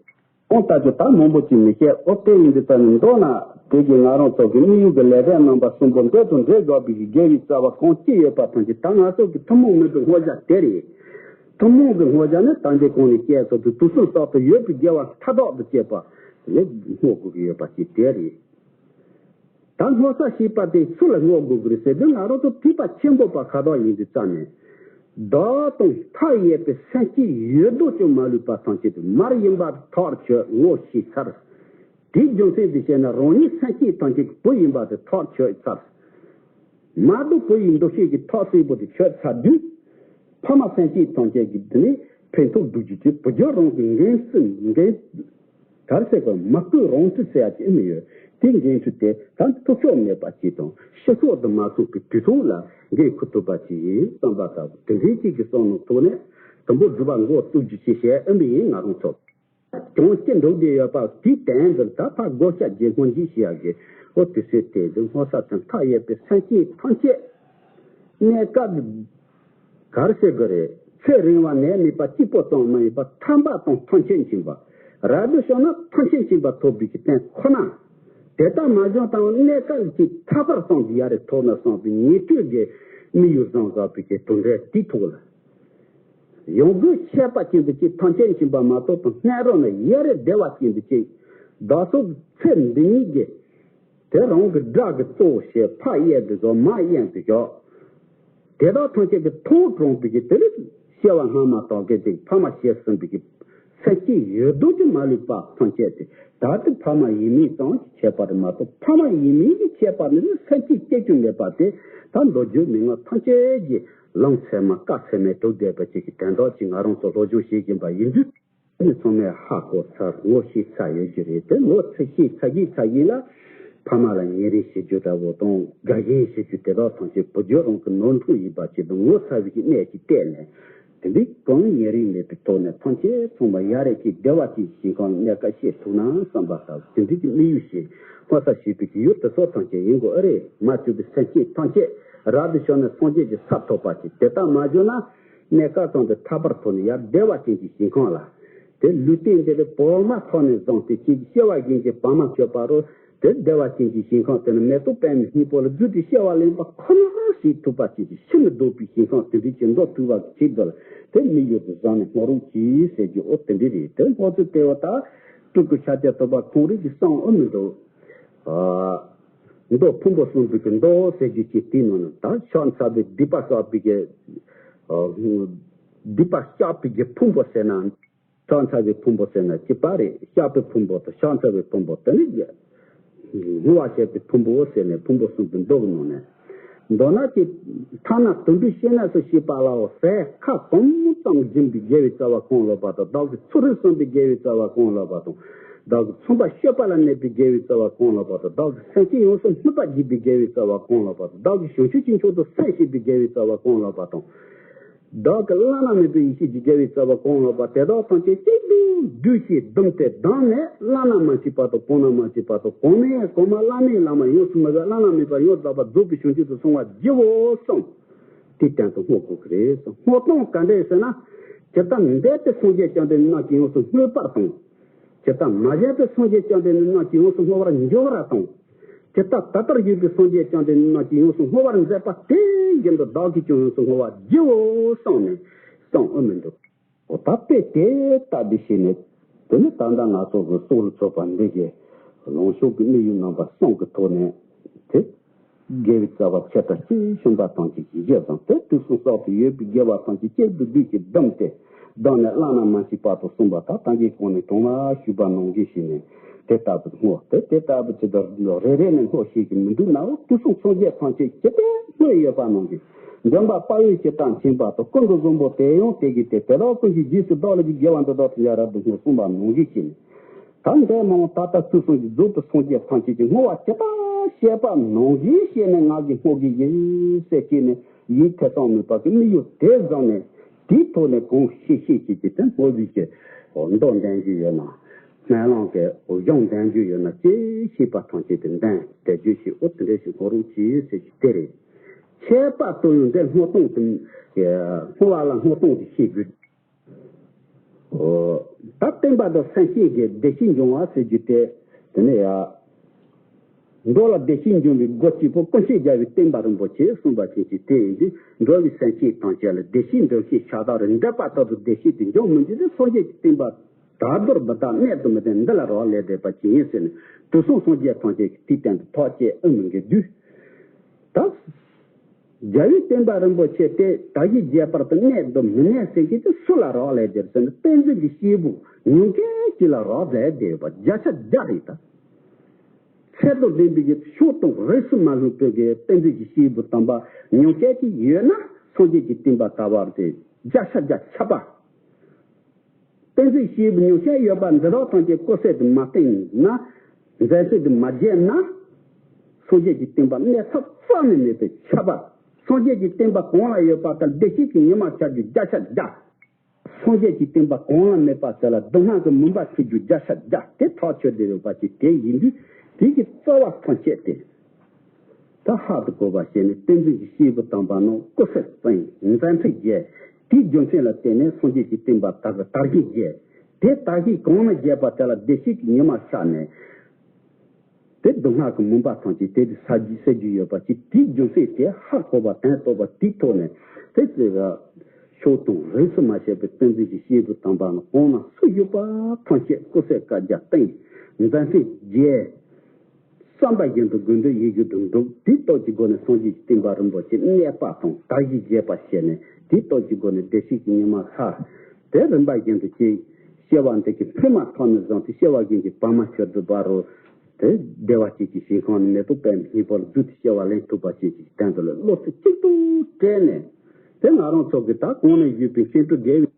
ཨོ་ད་ཅི་ད་མང་པོ་ཅིག་མི་བཤད། ཨོ་དེ་ཡིན་དུས་ད་ནི་མདོར་ན་དེ་གི་ང་རང་ཚོ་གི་དམིགས་ཡུལ་གི་ལས་འབྲས་རྣམ་པ་གསུམ་པོ་འདི་དང་འབྲེལ་དགོས་པའི་གི་དགེ་བའི་རྩ་བ་གང་ཅི་ཡོད་པ་ཐམས་ཅད་ད་ང་ཚོ་གི་ཐུན་མོང་མི་འདུག་བསྔོ་བྱ་དེ་རེད། ཐུན་མོང་གི་བསྔོ་བྱ་ནི་ད་འདི་གོང་ནས་བཤད་ཚོ་དུ་དུས་གསུམ་རྟག་ཏུ་ཡོད་པའི་དགེ་བ་མཐའ་དག་ཏུ་བྱེད་པ་ལས་བསྔོ་དགོས་ཀྱི་ཡོད་པ་ཞིག་དེ་རེད། ད་བསྔོ་ས་ཞེས་པ་དེ་སུ་ལ་བསྔོ་དགོས་ཀྱི་རེད་ཟེར་དུས་ང་རང་ཚོ་ཐེག་པ་ཆེན་པོ་པ་ཁ་དོག་ཡིན་དུས་ཙམ་ནས། བདག་དང་མཐའ་ཡས་པའི་སེམས་ཅན་ཡོད་དོ་ཅོག་མ་ལུས་པ་ཐམས་ཅད་དུ་མར་ཡིན་པ་ཐག་ཆོད་ངོ་ཤེས་ཚར། དེའི་རྒྱུ་མཚན་དུ་བྱས་ན་རང་ཉིད་སེམས་ཅན་ཐམས་ཅད་ཀྱི་བུ་ཡིན་པ་དེ་ཐག་ཆོད་ཚར། མ་དུ་བུ་ཡི་འདུ་ཤེས་ཀྱི་ཐག་སེ་པོ་དེ་ཆོད་ཚར་དུས། ཕ་མ་སེམས་ཅན་ཐམས་ཅད་ཀྱི་འདི་ནི་ཕན་ཐོགས་སྒྲུབ་རྒྱུ་ཅིག་བུ་རྒྱུད་རང་གི་འགན་སྲིད་འགན། གར་ཟེར་གོ་མ་བསྐུལ་རང་འཁྲི་ཟེར་ཡ་ཅིག་ཨེ་མི་ཡོད། དེ་འགན་འཁྲི་དེ་ད་ཐུབ་ཤོག་མེད་པ་ཅིག་དང་ཕྱི་ཕྱོགས་དུ་མ་སོང་པའི་དུས་ཐོག་ལ་འགན་འཁུར་ཐུབ་པ་ཅིག་ཡིན་བསམ་པ་ལྟ་བུ་དེ་འདྲའི་ཅིག་གི་བསམ་བློ་ཐོག་ནས་དུམ་བུ་སྒྲུབ་པ་འགོ་བཙུགས་རྒྱུ་ཅིག་བྱས་ཨེ་མི་ཡིན་ང་རང་ཚོ། གྱོང་སྐྱེ་འགྲོ་བསྡད་ཡོད་པ་དེའི་དོན་དུ་ད་ཕར་བགོ་བཤའ་རྒྱག་སྔོན་འཇིགས་བྱེད་ཡག་གི་ཨོ་དུས་ཚོད་དེ་དུ་སྔོ་ས་དང་མཐའ་ཡས་པའི་སེམས་ཅན་ཐམས་ཅད་གནས་སྐབས་གར་ཟེར་དགོས་རེད། ཚེ་རིང་བ་ནད་མེད་པ་གཅིག་པོ་ཙམ་མ་ཡིན་པར་ཐར་པ་དང་ཐམས་ཅད་མཁྱེན་པ། རབ་ཏུ་བྱུང་ན་ཐམས་ཅད་མཁྱེན་པ་ཐོབ་པའི་གི་རྟེན་ཁོ་ན། དེ་ལྟར་མ་བྱུང་དང་གནས་སྐབས་ཀྱི་ཐར་པར་གསུངས་ཏེ་ཡ་རེ་ཐོབ་ན་གསུངས་པའི་ཉེ་དུས་ཀྱི་དམིགས་ཡུལ་བཟང་ཟག་པའི་གི་དོན་འབྲེལ་དེའི་ཐོག་ལ། ཡོང་སྒོའི་ཆད་པ་ཅན་དུ་ཅིག་ཐམས་ཅད་མཁྱེན་པ་མ་གཏོགས་དང་སྔ་རོལ་ན་ཡ་རེ་བདེ་བ་ཅན་དུ་ཅིག་བདག་སོགས་ཚེ་འདི་ཉིད་ཀྱི་དེ་རང་གི་དགྲ་གི་གཙོ་བོ་ཞེས་ཕ་གཡས་དུ་བཞག་མ་གཡོན་དུ་བཞག་དེ་དག་ཐམས་ཅད་ཀྱི་ཐོག་དྲངས་པའི་གི་དེ་ལས་སྐྱེ་བ་སྔ་མ་དག་གི་དེ་ཕ་མ་བྱས་ཟིན་པའི་གི་སེམས་ཅན་ཡོད་དོ་ཅིག་མ་ལུས་པ་ཐམས་ཅད་དེ་ད་དེ་ཕ་མ་ཡིན་མིན་ཙམ་གྱི་ཁྱད་པར་མ་གཏོགས་ཕ་མ་ཡིན་མིན་གྱི་ཁྱད་པར་ནི་སེམས་ཅན་སྐྱེ་རྒྱུ་མེད་པ་དེ་ད་མདོ་རྒྱུད་མན་ངག་ཐམས་ཅད་ཀྱི་ལམ་ཚད་མ་བཀའ་ཚད་མས་གྲུབ་བསྡད་པ་ཅིག་གི་དོན་དག་ཅིག་ང་རང་ཚོ་སློབ་སྦྱོང་བྱེད་བཞིན་པ་ཡིན་དུས། ཚང་མས་ཧ་གོ་ཚར་ངོ་ཤེས་ཚར་ཡོད་ཀྱི་རེད་དེ་ངོ་ཚ་ཤེས་ཚ་གི་ཚ་གི་ལ་ཕ་མ་ལ་ཉེ་རིང་བྱེད་རྒྱུ་འདྲ་བོ་དང་དགའ་ཞེན་བྱེད་རྒྱུ་དེ་དག་ཐམས་ཅད་བུ་རྒྱུད་རང་གི་ནོར་འཁྲུལ་ཡིན་པ་ཆེད་དུ་ངོ་ཚ་བའི་གི་གནས་ཀྱི་གཏད་ནས་དེ་འདྲའི་གང་ཉེ་རིང་མེད་པའི་ཐོག་ནས་ཐམས་ཅད་ཚང་མ་ཡ་རེ་གཅིག་བདེ་བ་གཅིག་ཞིང་ཁམས་གནས་སྐབས་ཤེས་ཐུབ་ན་བསམ་པ་ལྟ་བུ་དེ་འདྲའི་གི་དམིགས་ཡུལ་ཞིག་སྔོ་ས་ཞིག་པའི་གི་ཡུལ་དེ་ཚོ་ཐམས་ཅད་ཡིན་དགོས་ཨེ་རེད། མ་བཅོས་པའི་སེམས་ཅན་ཐམས་ཅད་རབ་ཏུ་བྱུང་ནས་སངས་རྒྱས་ཀྱི་ས་ཐོབ་པ་ཅིག་དེ་ལྟར་མ་བྱུང་ན། གནས་སྐབས་ཙམ་དུ་ཐར་པར་ཐོབ་ནས་ཡར་བདེ་བ་ཅན་གྱི་ཞིང་ཁམས་ལ། དེ་ལུས་རྟེན་འདི་ལས་བོགས་མ་ཐོག་ནས་བཟུང་སྟེ་ཅིག་སྐྱེ་བ་གཞན་གྱི་བར་མ་ཆོད་པ་རུ་དེ་བདེ་བ་ཅན་གྱི་ཞིང་ཁམས་དེ་ནི་མེ་ཏོག་པདྨའི་སྙིང་པོ་ལ་བརྫུས་ཏེ་སྐྱེ་བ་ལེན་པ་ཁོ་ན་ཞིག་ཐུབ་པ་ཅན་གྱི་ཤིན་ཏུ་སྡུག་པའི་ཞིང་ཁམས་དེ་འདྲ་ཅིག་འགྲོ་ཐུབ་པ་གི་ཆེད་དུ་ལ་དེ་དམིགས་ཡུལ་དུ་བཟུང་ནས་བསྔོ་རོགས་གྱིས་ཟེར་རྒྱུ་ཨོ་དེ་འདྲ་རེད། དེ་བསྔོ་ཚུལ་དེ་བ་ད་སྤྲུལ་སྐུ་ཤཱཀྱ་ཐུབ་པ་ཁོང་རང་གི་གསུང་ཨོ་མི་འདུག་མདོ་ཕུང་པོ་གསུམ་པའི་གི་མདོ་ཟེར་རྒྱུ་ཅིག་དེའི་ནང་ན་ད་ཕྱག་འཚལ་བའི་སྡིག་པ་བཤགས་པའི་གི་སྡིག་པ་བཤགས་པའི་གི་ཕུང་པོ་ཟེར་ན། ཕྱག་འཚལ་བའི་ཕུང་པོ་ཟེར་ན་གཅིག་པ་རེད། བཤགས་པའི་ཕུང་པོ་དང་ཕྱག་འཚལ་བའི་ཕུང་པོ་དེ་ནི་བསྔོ་བ་བྱས་པའི་ཕུང་པོ་ཟེར་ནས་ཕུང་པོ་གསུམ་པའི་མདོ་གི་ནང་ནས། མདོར་ན་ཅིག་ཐ་ན་དུད་འགྲོའི་བཤེས་གཉེན་སུ་ཞིག་པ་ལའོ་ཟས་ཁ་གང་ཙམ་སྦྱིན་པའི་དགེ་བའི་རྩ་བ་གང་ལོག་པ་དང་བདག་གི་ཚོགས་རིགས་གསུམ་པའི་དགེ་བའི་རྩ་བ་གང་ལོག་པ་དང་བདག་གི་མཚུངས་པ་སྤྱོད་པ་ལ་གནས་པའི་དགེ་བའི་རྩ་བ་གང་ལོག་པ་དང་བདག་གི་སེམས་ཅན་ཡོངས་སུ་སྨིན་པ་བགྱིས་པའི་དགེ་བའི་རྩ་བ་གང་ལོག་པ་དང་བདག་གི་བྱང་ཆུབ་ཀྱི་མཆོག་ཏུ་སེམས་བསྐྱེད་པའི་དགེ་བའི་རྩ་བ་གང་ལོག་པ་དང་། བདག་གི་བླ་ན་མེད་པའི་ཡེ་ཤེས་ཀྱི་རྒྱལ་བའི་རྩ་བ་གང་ཡོད་པ་དེ་དག་ཐམས་ཅད་གཅིག་ཏུ་བསྡུས་ཤིང་བཟླུམས་ཏེ་བསྡམས་ནས། བླ་ན་མ་མཆིས་པ་དང་གོང་ན་མ་མཆིས་པ་དང་གོང་མའི་གོང་མ་བླ་མའི་བླ་མ་ཡོངས་སུ་མེད་པའི་བླ་ན་མེད་པ་ཡང་དག་པར་རྫོགས་པའི་བྱང་ཆུབ་ཏུ་སོང་བར་བགྱིའོ་གསུངས། དེའི་སྟེང་དུ་བསྔོ་དགོས་ཀྱི་རེད་གསུངས། བསྔོ་སྟངས་ག་འདྲས་ཟེར་ན། ཇི་ལྟར་འདས་པའི་སངས་རྒྱས་བཅོམ་ལྡན་འདས་རྣམས་ཀྱིས་ཡོངས་སུ་བསྔོས་པ་དང་། ཇི་ལྟར་མ་བྱོན་པའི་སངས་རྒྱས་བཅོམ་ལྡན་འདས་རྣམས་ཀྱིས་ཡོངས་སུ་བསྔོ་བར་འགྱུར་བ་དང་། ཇི་ལྟར་ད་ལྟར་བཞུགས་པའི་སངས་རྒྱས་བཅོམ་ལྡན་འདས་རྣམས་ཀྱིས་ཡོངས་སུ་བསྔོ་བར་མཛད་པ་དེ་བཞིན་དུ་བདག་གིས་ཀྱང་ཡོངས་སུ་བསྔོ་བར་བགྱིའོ་གསུངས་ནས་གསུངས་ཨེ་མི་འདུག་འོ་ད་དཔེ་དེ་ལྟ་བུ་བྱས་ནས། དེ་ནི་ད་ལྟ་ང་ཚོ་གི་སྲོག་ལ་ཚོགས་པ་འདི་གའི་ལོངས་སྤྱོད་ཀྱི་དམིགས་ཡུལ་རྣམ་པ་གསུམ་གྱི་ཐོག་ནས་དེ། དགེ་བའི་རྩ་བ་ཆེ་ཕྲ་ཆེ་ཆུང་བ་ཐམས་ཅད་ཀྱི་གཞི་བཟུང་སྟེ། དུས་གསུམ་གསར་དུ་ཡོད་པའི་དགེ་བ་ཐམས་ཅད་གཅིག་ཏུ་བསྡུས་ཀྱིས་བསྡམས་ཏེ། བསྡམས་ནས་བླ་ན་མ་མཆིས་པ་དང་གསུངས་པ་དག་ད་གིན་གོང་ནས་དྲང་བ་ཞུས་པ་ནང་བཞིན་བྱས་ནས་དེ་ལྟ་བུ་བསྔོ། དེ་དེ་ལྟ་བུ་ཇི་ལྟར་རེ་རེ་ནས་བསྔོ་ཤེས་ཀྱི་མི་འདུག་ནའང་དུས་གསུམ་སངས་རྒྱས་ཐམས་ཅད་ཇི་ལྟར་བསྔོས་ཡོད་པ་ནང་བཞིན། འདུན་པ་དཔའ་བོས་ཇི་ལྟར་མཁྱེན་པ་དང་། ཀུན་ཏུ་བཟང་པོ་དེ་ཡང་དེ་བཞིན་ཏེ། དེ་དག་ཀུན་གྱི་རྗེས་སུ་བདག་སློབ་ཀྱི། དགེ་བ་འདི་དག་ཐམས་ཅད་རབ་ཏུ་བསྔོ་གསུངས་པ་ནང་བཞིན་བྱས་ནས། ད་འདས་མ་འོངས་ད་ལྟ་ཚུལ་གསུམ་གྱི་རྫོགས་པའི་སངས་རྒྱས་ཐམས་ཅད་ཀྱི་བསྔོ་བ་ཇི་ལྟར་བཤད་པ་ནང་བཞིན་བྱས་ནས་ང་གིས་བསྔོ་གི་ཡིན་ཟེར་བྱས་ནས། ཡིད་ཐེ་ཚོམ་མེད་པ་གི་དམིགས་ཡུལ་དེ་བཟུང་ནས། དེའི་ཐོག་ནས་གང་ཤེས་ཤེས་བྱས་ཀྱི་དེ་བསྔོ་བའི་ཕྱིར་མདོ་འདོན་རྒྱུ་ཡོད་ན། སྨོན་ལམ་གྱི་གཞུང་འདོན་རྒྱུ་ཡོད་ན། ཅི་ཤེས་པ་ཐམས་ཅད་དེ་འདོན་དེ་རྒྱུ་ཞིག་འོ་དེ་འདྲ་ཞིག་བསྔོ་རོགས་གྱིས་ཟེར་གྱི་དེ་རེད། ཁྱད་པར་དུ་ཡང་འདི་བསྔོ་སྟངས་དེ། བསྔོ་བ་ལ་བསྔོ་སྟངས་དེ་ཤེས་དགོས། ད་བསྟན་པ་དང་སེམས་ཅན་གྱི་བདེ་སྐྱིད་འབྱུང་བ་ཟེར་རྒྱུ་དེ། དེ་ནས་ཡ། འགྲོ་ལ་བདེ་སྐྱིད་འབྱུང་བའི་སྒོ་གཅིག་པུ་ཀུན་ཤེས་རྒྱལ་བའི་བསྟན་པ་རིན་པོ་ཆེ་གསུངས་པ་ཅན་གྱི་དེ་ཡིན་དུས། འགྲོ་བའི་སེམས་ཅན་ཐམས་ཅད་ལ་བདེ་སྐྱིད་འབྱུང་ཤེས་ཤ་སྟག་རེད། འདས་པ་ལྟར་དུ་བདེ་སྐྱིད་དེ་འབྱུང་མི་འདུག་སྟེ། སངས་རྒྱས་ཀྱི་བསྟན་པ་དག་རྡོར་འབུམ་ཐག་གནད་དུ་མི་བསྟན་འདི་ལ་རག་ལས་བསྡད་པ་ཅན་ཡིན་ཟེར་ནས། དུས་གསུམ་སངས་རྒྱས་ཐམས་ཅད་ཀྱིས་དེའི་སྟེང་དུ་ཐག་བཅད་ཨེ་མི་འགལ་དུས། ད། རྒྱལ་བའི་བསྟན་པ་རིན་པོ་ཆེ་དེ་དག་གིས་རྒྱས་པར་དུ་གནས་དང་མི་གནས་ཟེར་གྱི་དེ་སུ་ལ་རག་ལས་དེར་ཟེར་ན། བསྟན་འཛིན་གྱི་སྐྱེས་བུ་ཉོན་སྐྱེས་ཀྱི་ལ་རག་ལས་དེ་བ་བརྒྱ་ཆ་བརྒྱ་རེད་ད། ཚད་དང་ལྡན་པའི་གི་ཕྱོགས་དང་རིས་སུ་མ་ལྷུང་བའི་གི་བསྟན་འཛིན་གྱི་སྐྱེས་བུ་དམ་པ་ཉོན་སྐྱེས་ཀྱི་ཡོད་ན། སངས་རྒྱས་ཀྱི་བསྟན་པ་དར་བར་དེ་བརྒྱ་ཆ་བརྒྱ་ཁྱབ་པ། བསྟན་འཛིན་སྐྱེས་བུ་ཉོན་སྐྱེས་ཡོད་པ་འདི་དག་ཐམས་ཅད་ཀུན་གསལ་དུ་མ་བསྟན་ན། མཛད་སྤྱོད་དུ་མ་རྒྱས་ན། སངས་རྒྱས་ཀྱི་བསྟན་པ་གནས་ཐབས་རྩ་ནས་མེད་པས་ཁྱབ་པ། སངས་རྒྱས་ཀྱི་བསྟན་པ་གང་ལ་ཡོད་པ་དེར་བདེ་སྐྱིད་ཀྱི་ཉི་མ་ཤར་རྒྱུ་བརྒྱ་ཆ་བརྒྱ། སངས་རྒྱས་ཀྱི་བསྟན་པ་གང་ལ་མེད་པ་དེ་ལ་སྡུག་བསྔལ་གྱི་མུན་པ་འཁྲུད་རྒྱུ་བརྒྱ་ཆ་བརྒྱ། དེ་ཐག་ཆོད་བསྡད་ཡོད་པ་ཅིག་དེ་ཡིན་དུས། དེ་གི་རྩ་བ་ཐམས་ཅད་དེ། ད་ཧ་ཏུ་གོ་བ་བྱས་ནས་བསྟན་འཛིན་གྱི་སྐྱེས་བུ་དམ་པ་རྣམས་ཀུན་གསལ་སྤངས་མཛད་འཕྲིན་རྒྱས། དེའི་རྒྱུ་མཚན་ལ་བརྟེན་ནས་སངས་རྒྱས་ཀྱི་བསྟན་པ་དར་གི་དར་གི་རྒྱས། དེ་དར་གི་གོང་ནས་རྒྱས་པ་དེ་ལ་བདེ་སྐྱིད་ཀྱི་ཉི་མ་ཤར་ནས། དེ་སྡུག་བསྔལ་གྱི་མུན་པ་ཐམས་ཅད་དེ་དུས་སེལ་རྒྱུ་ཡོད་པ་ཅིག་དེའི་རྒྱུ་མཚན་དེ་ཧ་གོ་བ་དོན་རྟོགས་པ་དེའི་ཐོག་ནས་དེ་ཚེ་ག་ཕྱོགས་དང་རིས་སུ་མ་ཆད་པའི་བསྟན་འཛིན་གྱི་སྐྱེས་བུ་དམ་པ་རྣམས་གང་ན་སུ་བཞུགས་པ་ཐམས་ཅད་ཀུན་གསལ་བཀའ་རྒྱ་བསྟན། མཛད་འཕྲིན་རྒྱས། བསམ་པ་བཞིན་དུ་དགོས་འདོད་ཡིད་བཞིན་དུ་འགྲུབ། དེའི་སྟོབས་ཀྱི་སྒོ་ནས་སངས་རྒྱས་ཀྱི་བསྟན་པ་རིན་པོ་ཆེ་གནས་པ་དང་དར་རྒྱས་རྒྱས་པ་བྱས་ནས། དེའི་སྟོབས་ཀྱི་སྒོ་ནས་བདེ་སྐྱིད་ཀྱི་ཉི་མ་ཤར། དེ་རིམ་པ་བཞིན་དུ་སྐྱེ། སྐྱེ་བ་འདི་གི་འཕྲོས་མ་ཐག་ནས་བཟུང་སྟེ་སྐྱེ་བ་བཞིན་གྱི་བར་མ་ཆོད་དུ་བར་རོ། དེ་བདེ་བ་ཅན་གྱི་ཞིང་ཁམས་ནས་མེ་ཏོག་པདྨའི་སྙིང་པོ་ལ་རྫུས་ཏེ་སྐྱེ་བ་ལེན་ཐུབ་པ་ཅན་གྱི་སྟེང་དུ་ལ་བློ་རྩེ་གཅིག་ཏུ་བྲལ་ནས། དེ་ང་རང་ཚོ་གི་ད་གོང་ནས་ཞུས་པའི་མཁས་གྲུབ་དགེ་བའི།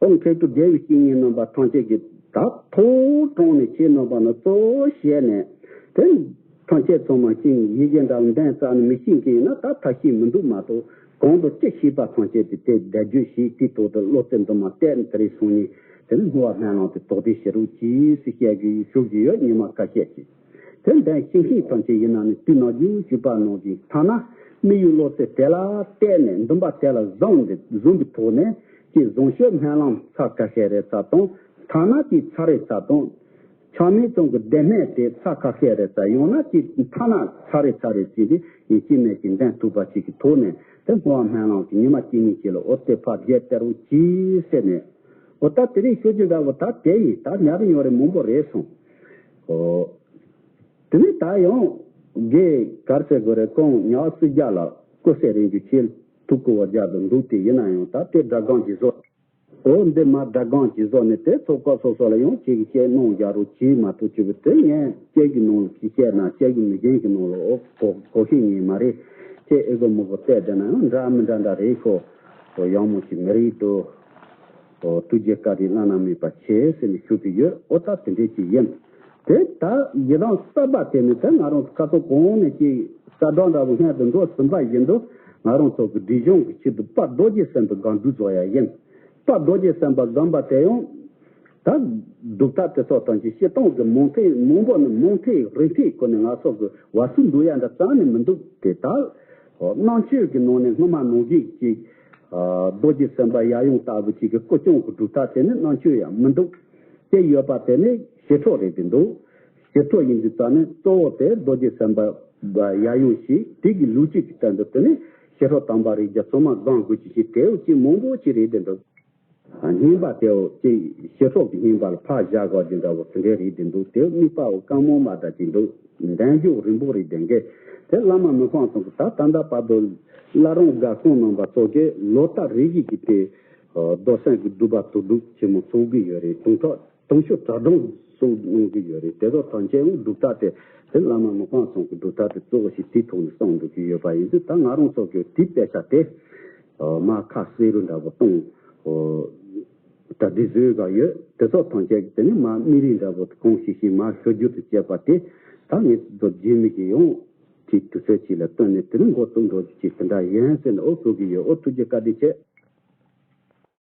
ཨོ་མཁས་གྲུབ་དགེ་བའི་བཤེས་གཉེན་རྣམ་པ་ཐམས་ཅད་ཀྱིས་ད་ཐུགས་དྲངས་ནས་ཁྱེད་རྣམ་པ་ནི་གཙོ་བོ་བྱས་ནས། དེ་ཐམས་ཅད་ཚང་མ་ཤེས་ཡི་གེ་འདྲ་འདོན་ཙམ་ནི་མི་ཤེས་མཁན་ཡིན་ན་ད་ཐབས་ཤེས་མི་འདུག་མ་གཏོགས། གང་དུ་ཅི་ཤེས་པ་ཐམས་ཅད་དེ་དེ་བཟླས་བརྗོད་བྱས། དེའི་ཐོག་ཏུ་བློ་རྩེ་འདུན་མ་གཏད་ནས་དེ་རིང་སང་ཉིན་དེ་ནི་བསྔོ་བ་སྨོན་ལམ་དེ་དོགས་འདྲི་བྱེད་རོགས་གྱིས་ཟེར་བཤད་ཀྱི་ཞུ་གི་ཡོད། ཉི་མ་ཁ་ཤས་ཤིག་དེ་འདོན་ཤེས་མཁན་ཐམས་ཅད་ཡིན་ན་ནི་དུས་ནམ་རྒྱུན་ཞུས་པ་ནང་བཞིན་ཐ་ན་དམིགས་ཡུལ་བློ་རྩེ་དེ་ལ་གཏད་ནས་འདུན་པ་དེ་ལ་བཟུང་སྟེ་བཟུང་གི་ཐོག་ནས་ཀྱི་བཟང་སྤྱོད་སྨོན་ལམ་ཚར་ཁ་ཤས་རེ་ཙམ་དང་། ཐ་ན་ཀྱི་ཚར་རེ་ཙམ་དང་། ཆགས་མེད་ཙམ་གྱི་བདེན་གནས་དེ་ཚར་ཁ་ཤས་རེ་ཙམ། ཡང་ན་ཀྱི་ཐ་ན་ཚར་རེ་ཚར་རེ་བྱས་ཏེ་ཡིན་གཅིག་མིན་གཅིག་འདོན་ཐུབ་པ་ཅིག་གི་ཐོག་ནས་དེ་བསྔོ་བ་སྨོན་ལམ་གྱི་ཉི་མ་གཅིག་གཉིས་ཅིག་ལ་འོ་དེ་ཕར་བརྒྱབ་སྟེར་རོགས་གྱིས་ཟེར་ནས། འོ་ད་དེ་རིང་ཞུ་རྒྱུ་འདྲ་བོ་ད་དེ་ཡིན། ད་ཉར་ཉོར་རེ་མང་པོ་རེད་སོང་། ཨོ། དེ་ནས་ད་ཡང་དགེ་གར་ཟེར་དགོས་རེད། ཁོང་ཉག་སུ་རྒྱ་ལ་ཀུ་སེ་རིང་རྒྱུ་ཆེ་ཐུགས་ཁུར་བ་རྒྱ་དུ་འདུག་དེ་ཡིན་ན་ཡང་ད་དེ་སྒྲ་སྒམ་གྱི་བཟོ། ཨོ་འདི་མ་སྒྲ་སྒམ་གྱི་བཟོ་ནས་དེ་ཚོགས་པ་སོ་སོ་ལ་ཡང་ཁྱེད་ཀྱི་བཤད་གནང་རྒྱག་རོགས་གྱིས་མ་གཏོགས་ཅི་བུ་དེ་ངས་ཁྱེད་ཀྱི་ནང་ལ་ཅི་བཤད་ན་ཁྱེད་ཀྱི་མི་རྒན་གྱི་ནང་ལ་ཨོ་གོ་གོ་ཤེས་ངེས་མ་རེད། ཁྱེད་ཨེ་གོ་མི་གོ་བལྟས་བསྡད་ན་ཡང་འདྲ་མི་འདྲ་འདྲ་རེད་ཤོག་ཡག་མོ་ཞིག་མི་རེད་དོ། ཨོ་ཐུགས་རྗེ་བཀའ་དྲིན་བླ་ན་མེད་པ་ཆེ་ཟེར་ནས་ཞུ་གི་ཡོད། ཨོ་ད་དེ་འདྲས་ཅིག་ཡིན། དེ་ད་ཡི་དམ་གསར་པ་དེ་ནི་དེ་ང་རང་ཁ་སང་གོང་ནས་ཅིག་གསལ་བསྒྲགས་འདྲ་བོ་སྔོན་དུ་འགྲོ་ཟིན་པ་བཞིན་དུ་ ང་རང་ཚོ་གི་སྒྲིབ་སྦྱོང་གི་ཆེད་དུ་དཔལ་རྡོ་རྗེ་སེམས་དཔའི་སྒང་འདུས་ཚོགས་ཡ་ཡིན། དཔལ་རྡོ་རྗེ་སེམས་དཔའི་སྒང་པ་དེ་ཡང་། ད་སྒྲུབ་ཐབས་དེ་ཚོ་དང་ཅི་བཤད་སྟངས་ཀྱི་མང་ཐད་མང་པོ་ནི་མང་ཐད་རིང་ཐད་ཁོ་ནས་ང་ཚོ་གི་བར་སུ་འདུག་ཡ་འདྲ་རྩ་ནས་མི་འདུག་དེ་ལྟར། རྣམ་དཔྱོད་ཀྱི་ནང་ནས་སྔོན་མ་ནང་བཞིན་ཅིག་རྡོ་རྗེ་སེམས་དཔའ་ཡབ་ཡུམ་ལྟ་བུ་ཅིག་གི་སྐུ་སྐྱོང་གི་སྒྲུབ་ཐབས་དེ་ནི་རྣམ་དཔྱོད་ཡང་མི་འདུག་དེ་ཡོད་པ་དེ་ནི་ཞི་ཁྲོ་རེད་དེ་འདུག་ཞི་ཁྲོ་ཡིན་དུས་ཙང་ནི་གཙོ་བོ་དེ་རྡོ་རྗེ་སེམས་དཔའ་ཡབ་ཡུམ་ཞིག་དེ་གི་ལུས་སྤྱོད་ཀྱི་སྟེང་དུ་དེ་ནི་ཞི་ཁྲོ་དམ་པ་རིགས་བརྒྱ་སོ་མ་སྒང་དགོས་ཀྱི་ཞིག་དེའུ་ཅིག་མང་པོ་ཅིག་རེད་དེ་འདུག་བསྙེན་པ་དེའུ་ཅིག་ཞི་ཁྲོ་གི་བསྙེན་པ་ལ་ཕར་བཞག་དགོས་དེ་འདྲ་བོ་དེ་འདྲའི་རེད་དེ་འདུག་དེའུ་དམིགས་པའོ་བཀའ་མོལ་མ་དང་ཅིག་འདུག་འདན་འཇོག་རིང་པོ་རེད་དེ་འགས་དེ་བླ་མ་མི་ཕམ་ཚང་གི་ད་ད་ལྟ་བར་དུ་བླ་རུང་སྒར་ཁོངས་རྣམ་པ་ཚོ་གིས་ལོ་ལྟར་རེ་བཞིན་གྱི་དེ་རྡོར་སེམས་ཀྱི་སྒྲུབ་པ་དུག་སྦྲུལ་ཆེན་མོ་ཚོགས་ཀྱི་ཡོད་རེད། དུང་ཁྲག་དུང་ཆོས་གྲྭ་སྒྲུང་སོགས་གནང་གི་ཡོད་རེད། དེ་ཚོ་ཐམས་ཅད་ཡང་སྒྲུབ་ཐབས་དེ་དེ་བླ་མ་མི་ཕམ་ཚང་གི་སྒྲུབ་ཐབས་དེ་གཙོ་བོ་ཞིག་དེའི་ཐོག་ནས་གསུངས་འདུག་གི་ཡོད་པ་ཡིན་དུས་ད་ང་རང་ཚོ་གི་དེའི་དཔེ་ཆ་དེ་མར་ཁ་བསེ་རུ་འདྲ་པོ་གཏོང་གྲ་སྒྲིག་བཟོས་ག་ཡོད། དེ་ཚོ་ཐམས་ཅད་ཀྱི་དེ་ནི་མར་དམིགས་རིམ་འདྲ་པོ་གང་ཞིག་ཞིག་མར་ཞུ་རྒྱུ་དང་བཅས་པ་དེ་ད་ངེད་ཚོ་རྗེས་མི་གི་ཡང་དེའི་དུས་ཚོད་ཅིག་ལ་བཏོན་ནས་དེ་ནི་འགོ་བཙུགས་འགྲོ་རྒྱུ་ཅིག་དེ་འདྲ་ཡིན་ཟེར་ནས་ཨོ་ཐུག་གི་ཡོད། ཨོ་ཐུགས་རྗེ་བཀའ་དྲིན་ཆེ།